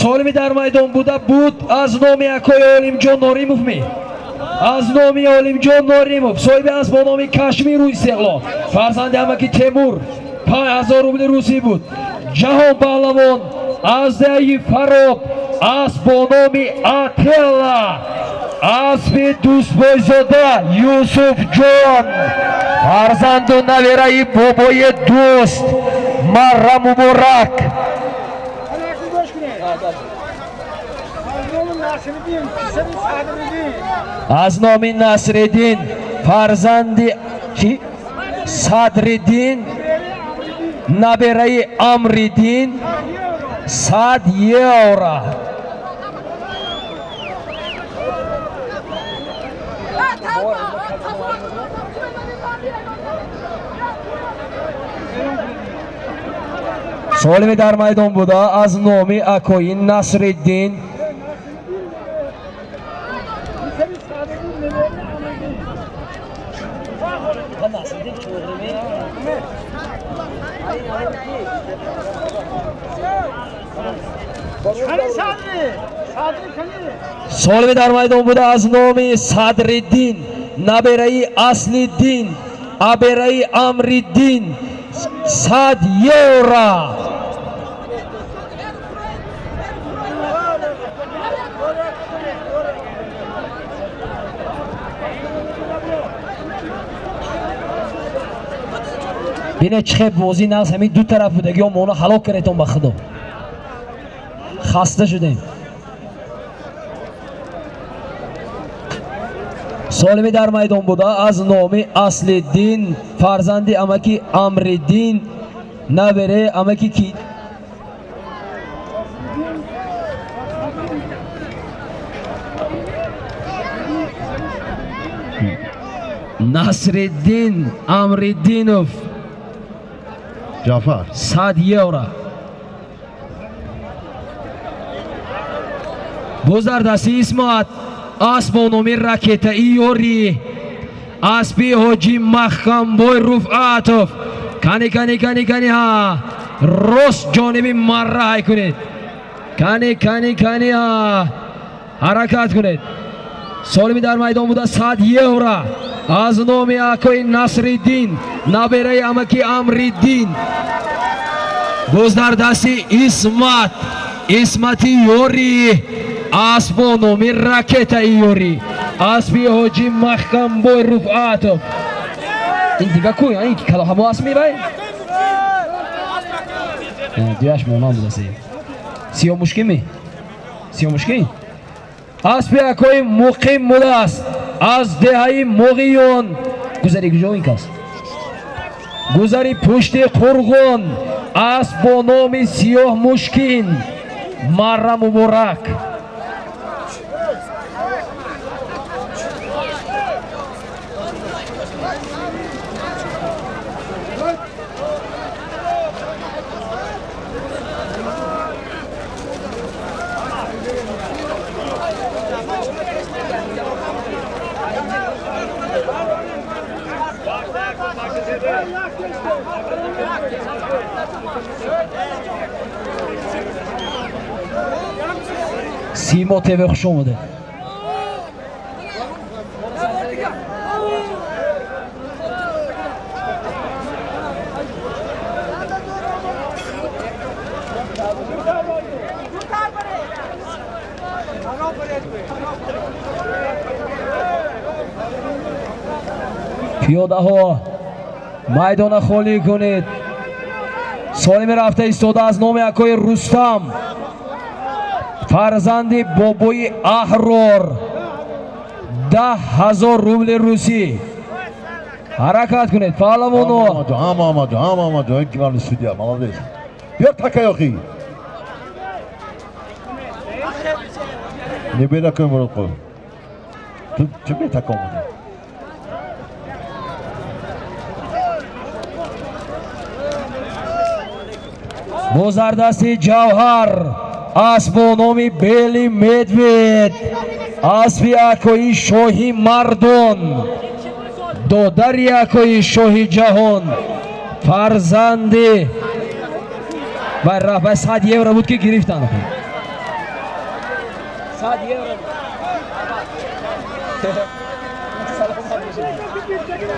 Солими дар майдон буда буд аз номи акои Олимҷон Норимов ми? Аз номи Олимҷон Норимов, соҳиби асп бо номи Кашмиру Истиқлол, фарзанди амаки Темур, 5000 рубли русӣ буд. Ҷаҳон паҳлавон аз деҳаи Фароб, асп бо номи Ателла, аспи Дӯстбойзода Юсуфҷон, фарзанду навераи бобои дӯст, марра муборак. Аз номи Насриддин, фарзанди чи? Садриддин, набераи Амриддин, 100 евро. Солими дар майдон буда аз номи акои Насриддин, солими дар майдон буда аз номи Садриддин, набераи Аслиддин, абераи Амриддин, 100 евро. Бине чӣ хел бозӣ нағз, ҳамин ду тараф будагиҳо моно ҳалок кардетон ба худо. Хаста шудем. Солими дар майдон буда аз номи Аслиддин, фарзанди амаки Амриддин, набере амаки ки? Насриддин Амриддинов, Ҷафар. 100 евро. Боз дар дасти Исмат асп бо номи Ракетаи Ёрӣ, аспи ҳоҷи Маҳкамбой Руфъатов. Кани, кани, кани, кани, ҳа, рост ҷониби марра ҳай кунед. Кани, кани, кани, ҳа, ҳаракат кунед. Солими дар майдон буда 100 евро аз номи акои Насриддин, набераи амаки Амриддин. Боз дар дасти Исмат, Исмати Ёрӣ, асп бо номи Ракетаи Ёрӣ, аспи ҳоҷи Маҳкамбой Руфъатов. Ин дига ку, ин кало ҳамо асп мебай? Дуяш монанд будаси. Сиёмушкӣ ми? Сиёмушкӣ? Аспи акои Муқим будааст аз деҳаи Моғиён. Гузари куҷо ин кас? Гузари пушти Қурғон. Асп бо номи Сиёҳ Мушкин. Марра муборак. Симо ТВ, хуш омадед. Пиёдаҳо, майдона холӣ кунед. Солими рафта истода аз номи акои Рустам, фарзанди бобои Аҳрор, 10 000 рубли русӣ. Ҳаракат кунед, паҳлавоно. Ҳа, Муҳаммадҷон, ҳа, Муҳаммадҷон, главный судья, молодец. Биёр такаёхи. Не беда кун, Муродқул. Ту чӣ бетака омадӣ? Боз дар дасти Ҷавҳар асп бо номи Белый Медведь, аспи акои Шоҳи Мардон, додари акои Шоҳи Ҷаҳон, фарзанди вай рафт. Вай 100 евро буд, ки гирифтан. 100 евро.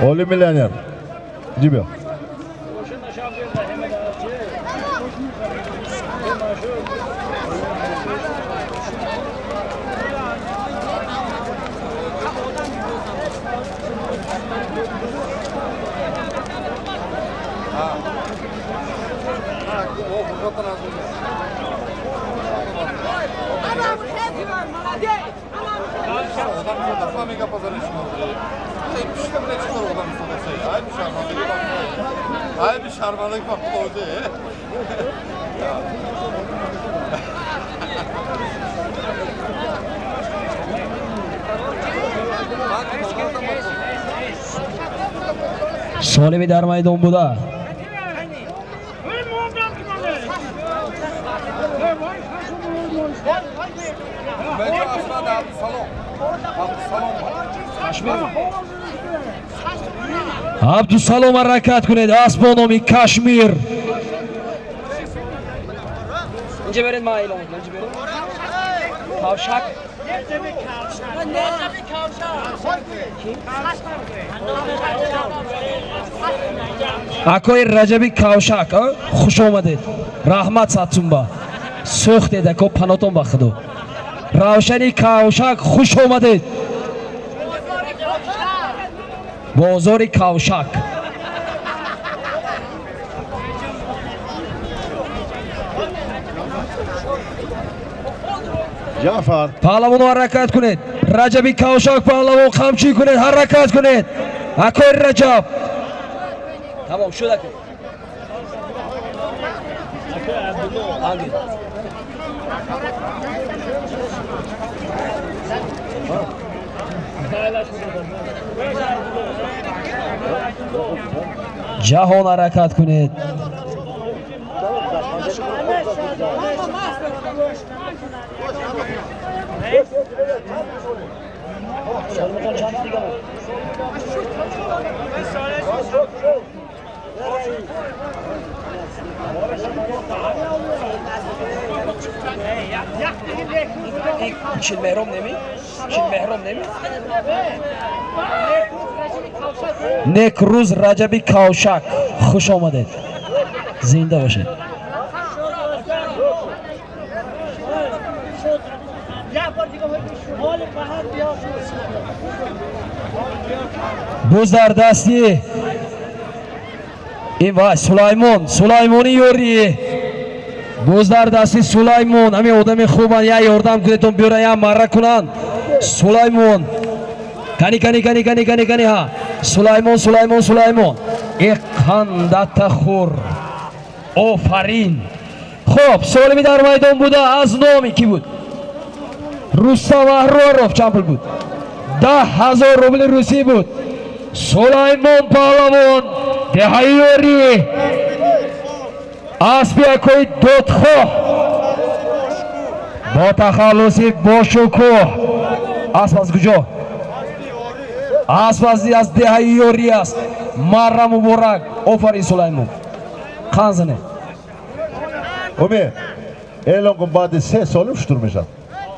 Оли миллионер. Иди биё. Солими дар майдон буда. Абдусалом, ҳаракат кунед. Асп бо номи Кашмир. Инҷа беред, ман эълон мекунам. Инҷа беред. Кавшак. Акои Раҷаби Кавшак, а? Хуш омадед. Раҳмат, садсумба сӯхтед, ако, панотон ба худо. Равшани Кавшак, хуш омадед. Бозори Кавшак. Ҷаъфар. Паҳлавоно, ҳаракат кунед. Раҷаби Кавшак, паҳлавон, қамчӣ кунед, ҳаракат кунед. Акои Раҷаб, тамом шуд, ако. Ангел. Ҷаҳон, ҳаракат кунед. Чилмеҳром неми, Чилмеҳром неми. Некрӯз Раҷаби Кавшак, хуш омадед, зинда бошед. Боз дар дасти ин вай Сулаймон, Сулаймони ёрӣ. Боз дар дасти Сулаймон. Ҳамин одами хубан, я ёрдам кунедтон, биёра, я марра кунанд. Сулаймон, кани, кани, кани, кани, кани, кани. Ҳа, Сулаймон, Сулаймон, Сулаймон, э қандата хӯр. Офарин. Хуб, солими дар майдон буда аз номи кӣ буд? Рустам Аҳроров. Чанд пул буд? 10 000 рубли русӣ буд. Сулаймон Паҳлавон, деҳаи Ёрӣ, аспи акои Додхоҳ бо тахаллуси Бошукӯҳ. Асп аз куҷо? Асп аз деҳаи Ёрӣ аст. Марра муборак. Офарин, Сулаймон, қан зане. Умед, эълон кун, баъди 3 солим шутур мешавад.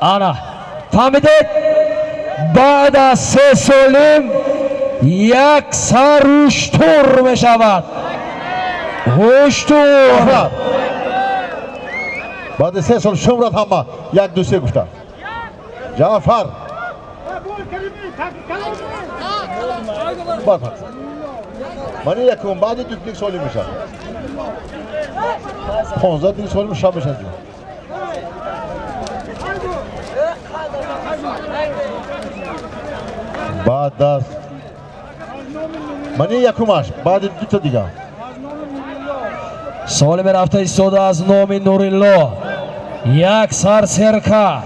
Ана, фаҳмидед, баъд аз 3 солим як сар уштур мешавад, уштур. Баъди 3 сол шумрад ҳама, як, ду, се гуфта. Ҷаъфар, мани якум, баъди ду диг солим мешавад, 15 диг солим шаб мешавад. Баъд аз мани якумаш, баъди дута дига. Солими рафта истода аз номи Нурилло, як сар серка.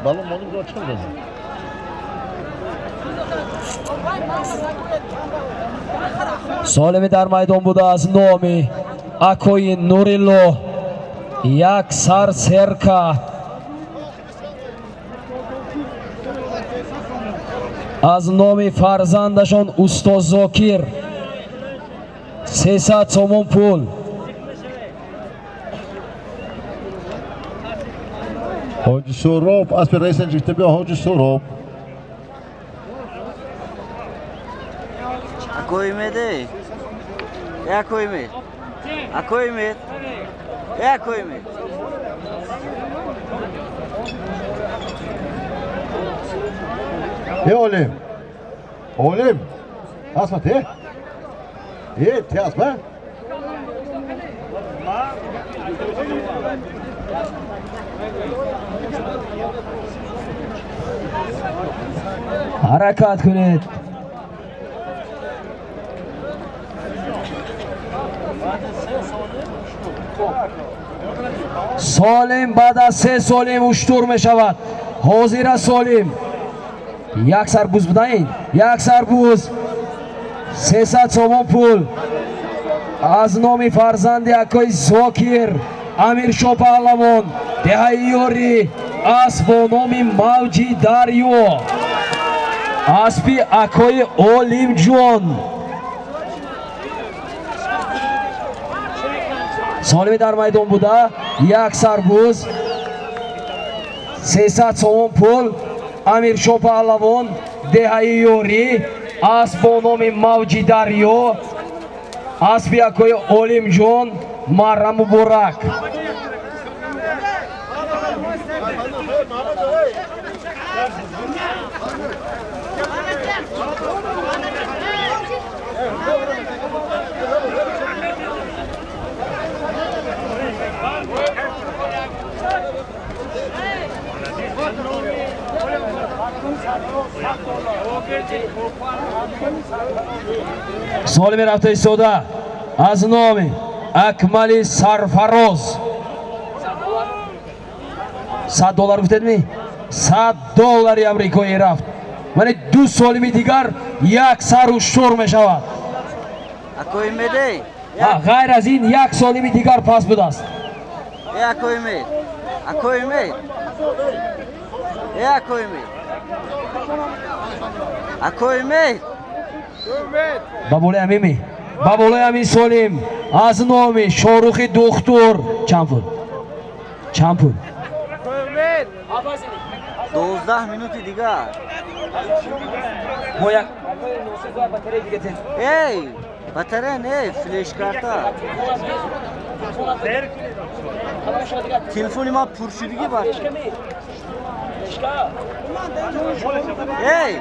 Балон моним чӣ дозем? Солими дар майдон буда аз номи акои Нурилло, як сар серка аз номи фарзандашон устоз Зокир, 300 сомон пул. Ҳоҷи Суроб, аспи раиса ҷифта биё, Ҳоҷи Суроб. Акои Умеде, акои Умед, акои Умед, акои Умед. Е, олим, олим, асма те, е, те асма. Ҳаракат кунед. Солим баъд аз 3 солим уштур мешавад. Ҳозира солим як сар буз будаин, як сар буз, 300 сомон пул аз номи фарзанди акои Зокир, Амиршо Паҳлавон, деҳаи Ёрӣ, асп бо номи Мавҷи Дарё, аспи акои Олимҷон. Солими дар майдон буда як сар буз, 300 сомон пул, Амиршо Паҳлавон, деҳаи Ёрӣ, асп бо номи Мавҷи Дарё, аспи акои Олимҷон. Марра муборак. Солими рафта истода аз номи Акмали Сарфароз, 100 доллар гуфтедми? 100 доллари амрикоӣ рафт. Вале ду солими дигар як сар уштур мешавад. Акои Умеде. Ғайр аз ин як солими дигар пас будааст. Акои Умед, акои Умед, акои Умед, акои Умед. Ба болои ҳамин, ба болои ҳамин солим аз номи Шоҳрухи духтур чанд пул? Чанд пул? 12 минути дигар. Мо як Эй, батарея не, флеш-карта. Телефони ман пуршудигӣ, бача. Эй!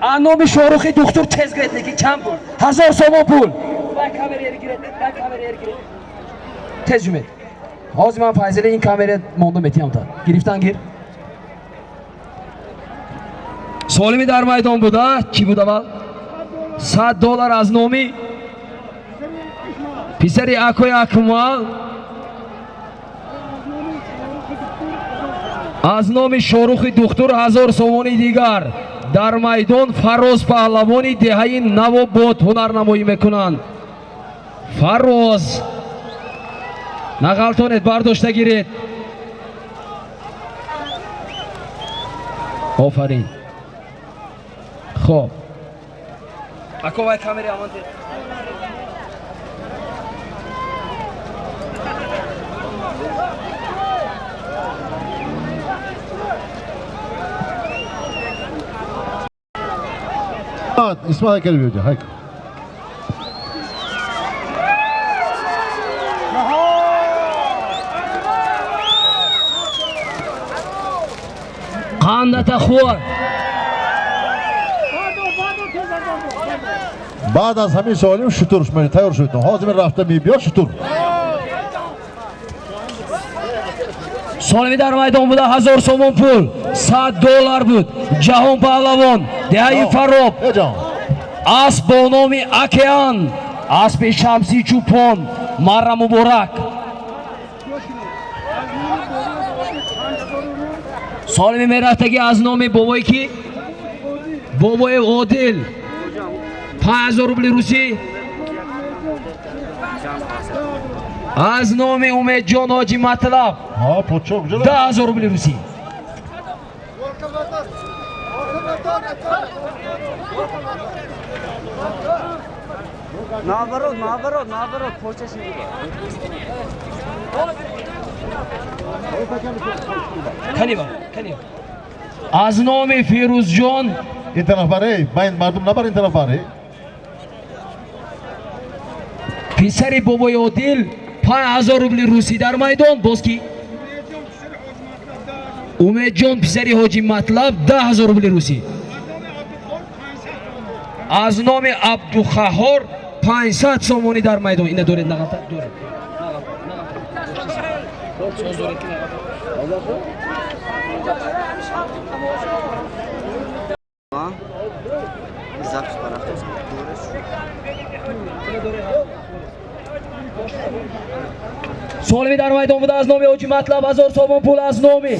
А номи Шоҳрухи духтур тез гиред, лекин чанд пул? 1000 сомон пул. Тез ҷумед. Ҳозир ман Файзали ин камера монда метиҳам та. Гирифтан гир. Солими дар майдон буда, чӣ буд аввал? $100 аз номи писари акои Акмал, аз номи Шорухи духтур 1000 сомони дигар. Дар майдон Фароз паҳлавони деҳаи Навобод ҳунарнамоӣ мекунанд. Фароз, нағалтонед, бардошта гиред. Офарин. Хоб, ако вай камери аманте. Исмаил ҳайкали биёҷа, ҳайкал. Қандата хӯр. Баъд аз ҳамин суолим шутур тайёр шуд. Ҳозир рафта мебиёд шутур. Солими дар майдон буда 1000 сомон пул, $100 буд. Ҷаҳон паҳлавон, деҳаи Фароб, асп бо номи Океан, аспи Шамси Чӯпон, марра муборак. Солими мерафтагӣ аз номи бобое ки бобои Одил, 5000 рубли русӣ. Аз номи Умедҷон Ҳоҷи Матлаб 10000 рубли русӣ. Наоборот, наоборот, наоборот, почаш Канива, канива. Аз номи Фирӯзҷон ин тараф баре, ман мардум набар ин тараф баре. Писари бобои Одил 5000 рубли русӣ дар майдон. Боз ки Умедҷон писари Ҳоҷи Матлаб 10000 рубли русӣ. Аз номи Абдуқаҳор 500 сомонӣ дар майдон. Ина доред, нағалта доред. Соз доред ки нағалта. Солими дар майдон буда аз номи Ҳоҷи Матлаб 1000 сомон пул, аз номи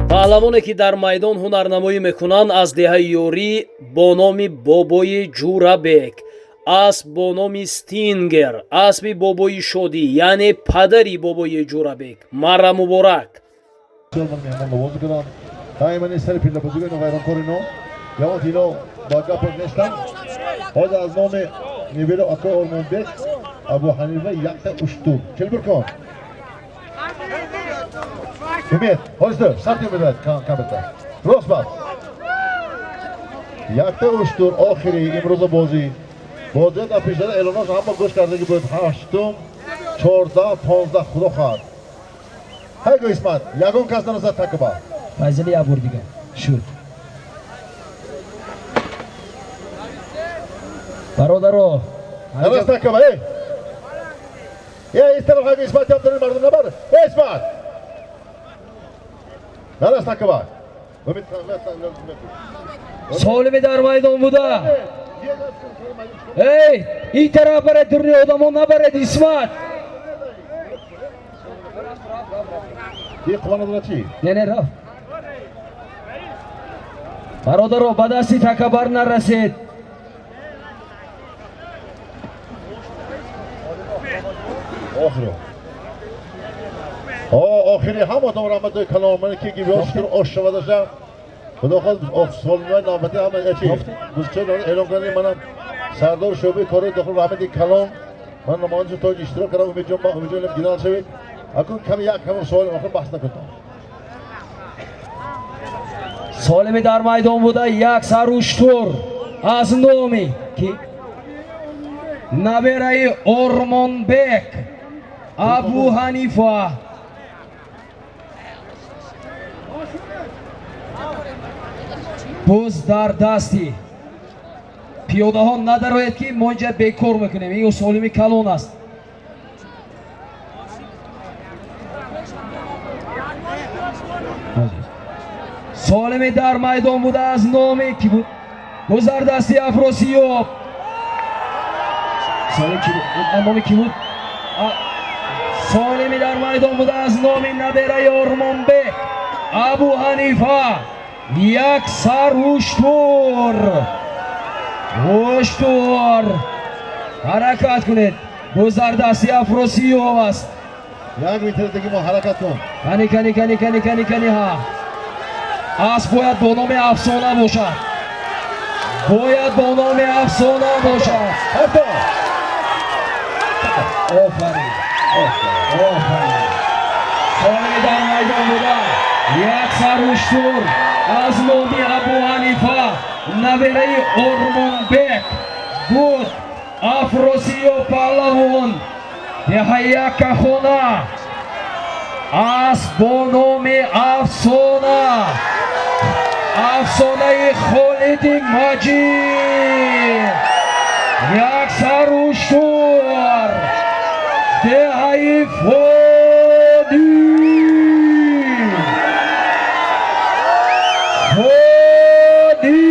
Паҳлавоне ки дар майдон ҳунарнамоӣ мекунанд аз деҳаи Ёрӣ бо номи бобои Ҷурабек, асп бо номи Стингер, аспи бобои Шодӣ, яъне падари бобои Ҷурабек. Марра муборак. Аз номи Невера акои Ормонбек Абу Ҳанифа якта уштур. Чил бир кон. Умед, ҳозир сарти умед камерта. Рост бад. Якта уштур охири имрӯза бозӣ. Бозӣ дар пешада эълонош ҳама гӯш кардаги буд. 8, 14, 15 худо хоҳад. Ҳайго Исмат, ягон кас нарасад такба. Файзали як бор дигар шуд. Бародаро, Нарас такба, эй! Эй, истараф ҳайго Исмат, ям дори мардум набар. Эй, Исмат! Нарас такба. Умед, солими дар майдон буда. Эй, ин тараф баред, дурни одамо набаред, Исмат. Ин қува надорад чӣ? Не, не, рафт. Бародаро, ба дасти такабар нарасед. Охиро. Охири ҳам одам раҳматои калом ман ки гибёштур ош шавадаша. Худо хоҳад солимои навбати ҳама чи гузча эълон кардани манам сардор шӯъбаи корҳои дохил раҳмати калом ман намояндаи тоҷ иштирок кардам. Умедҷон, Умедҷон генерал шавед. Акун ками як ками суол охир баҳс накунтам. Солими дар майдон буда як саруштур аз номи ки набераи Ормонбек Абу Ҳанифа. Боз дар дасти пиёдаҳо надарояд ки мо инҷа бекор мекунем. Ин солими калон аст. Солими дар майдон буда аз номи ки буд? Боз дар дасти Афросиёб. Солим ки буд? Аз номи ки буд? Солими дар майдон буда аз номи набераи Ормонбек Абу Ҳанифа як сар уштур. Уштур. Ҳаракат кунед. Боз дар дасти Афросиёб аст. Як метр диги мо ҳаракат кун. Кани, кани, кани, кани, кани, кани, ҳа. Асп бояд бо номи афсона бошад. Бояд бо номи афсона бошад. Офарин. Офарин. Солими дар майдон буда як сар уштур аз номи Абу Ҳанифа набераи Ормонбек буд Афросиёб паҳлавон. Деҳаякахона асп бо номи афсона, афсонаи Холиди Маҷид. Як сар уштур деҳаи Фоди. Фоди.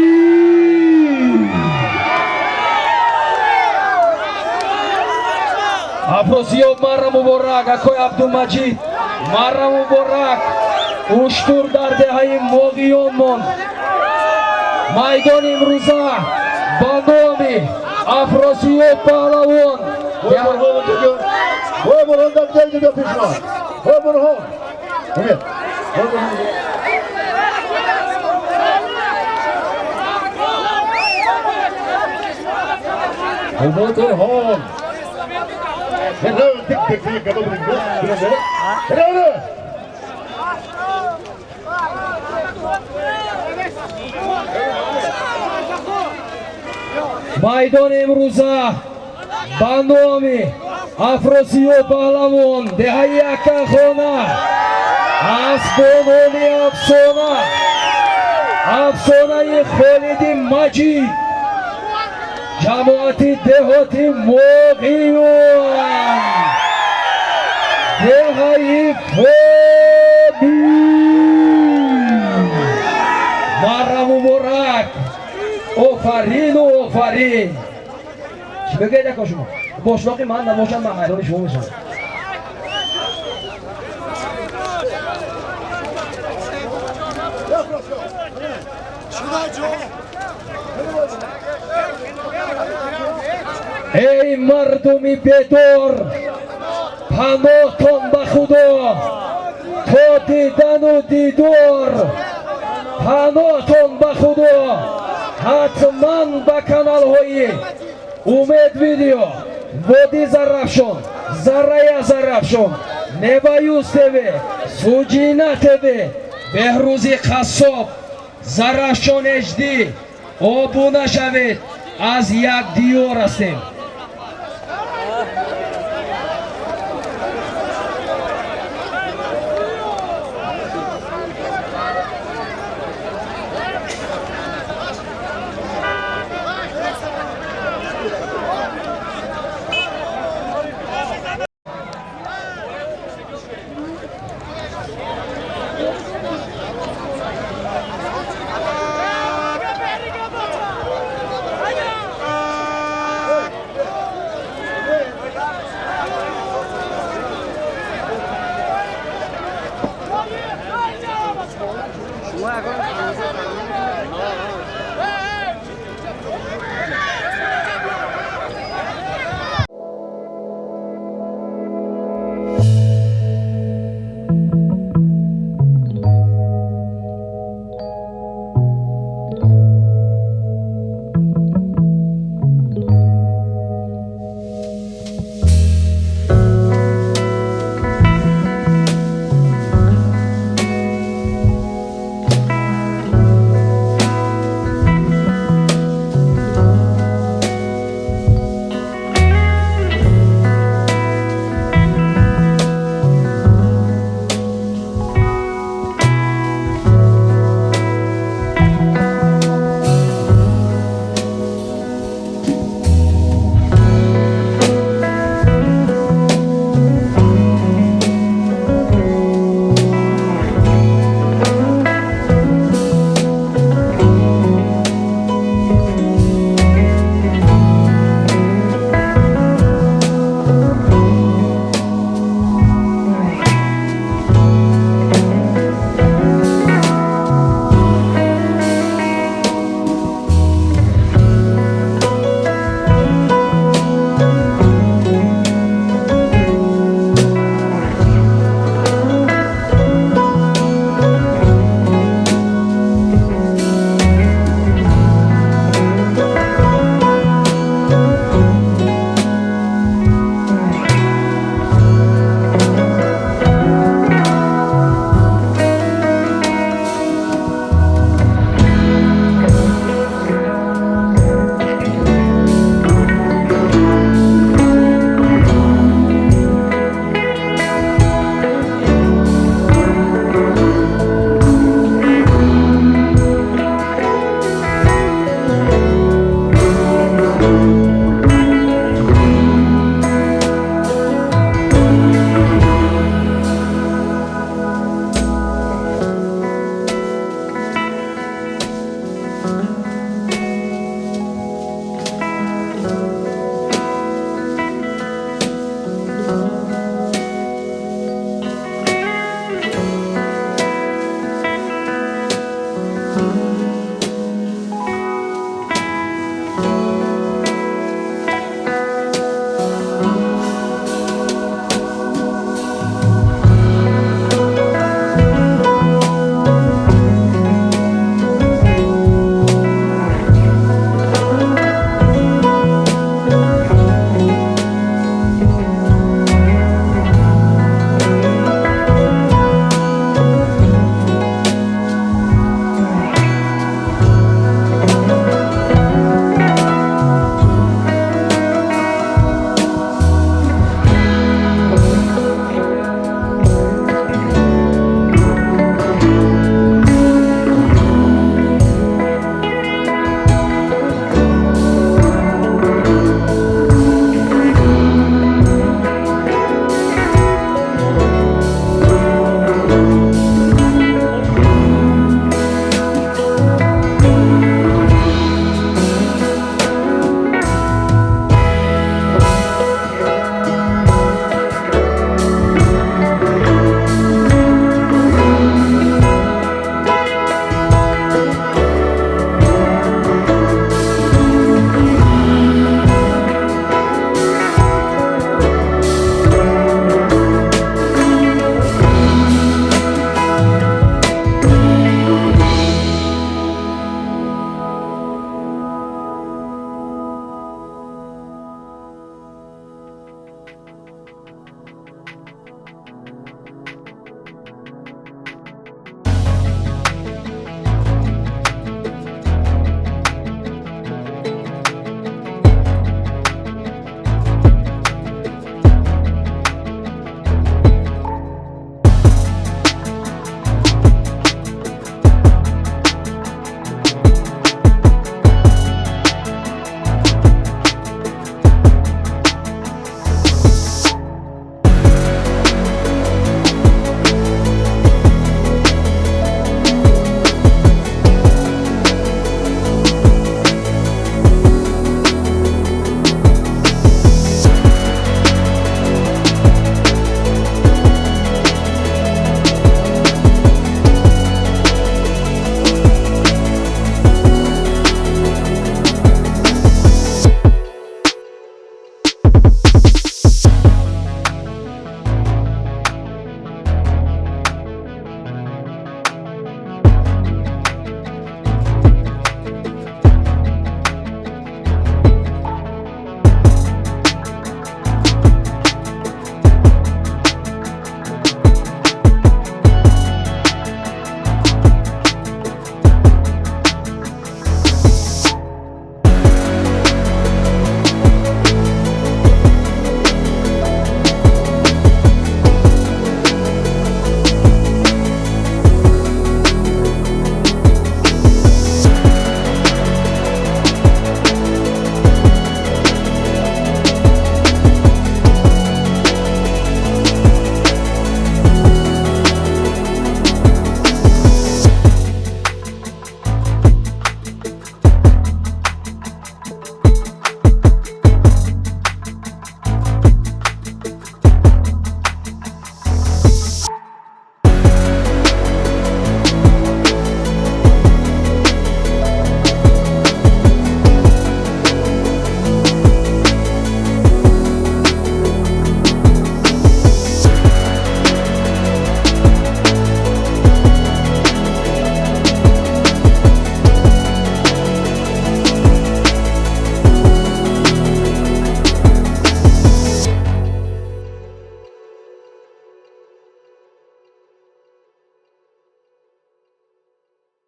Афросиёб марра муборак, акои Абдумаҷид марра муборак. Уштур дар деҳаи Моғиён монд. Майдони имрӯза ба номи Афросиёб паҳлавон. Ой, Бурҳон, дар ҷои дигар пешмон. Ой, Бурҳон. Умед. Ой, Бурҳон. Ой, Бурҳон. Тик тик тик кадом бирин. Майдони имрӯза ба номи Афросиёб паҳлавон деҳаи Яккахона асп бо номи афсона, афсонаи Холиди Маҷид, ҷамоати деҳоти Моғиён, деҳаи Фоди. Марра муборак. Офарину офарин. Чӣ мегӯед ака шумо? Бошлоқи ман набошад, ман ҳайрони шумо мешавам. Эй мардуми бедор, паноҳтон ба Худо то дидану дидор. Паноҳтон ба Худо. Ҳатман ба каналҳои Умед Видео, Води Зарафшон, Заррая Зарафшон Неваюз ТВ, Суҷина ТВ, Беҳрӯзи Қассоб, Зарафшон HD. Обуна шавед, аз як диёр ҳастем.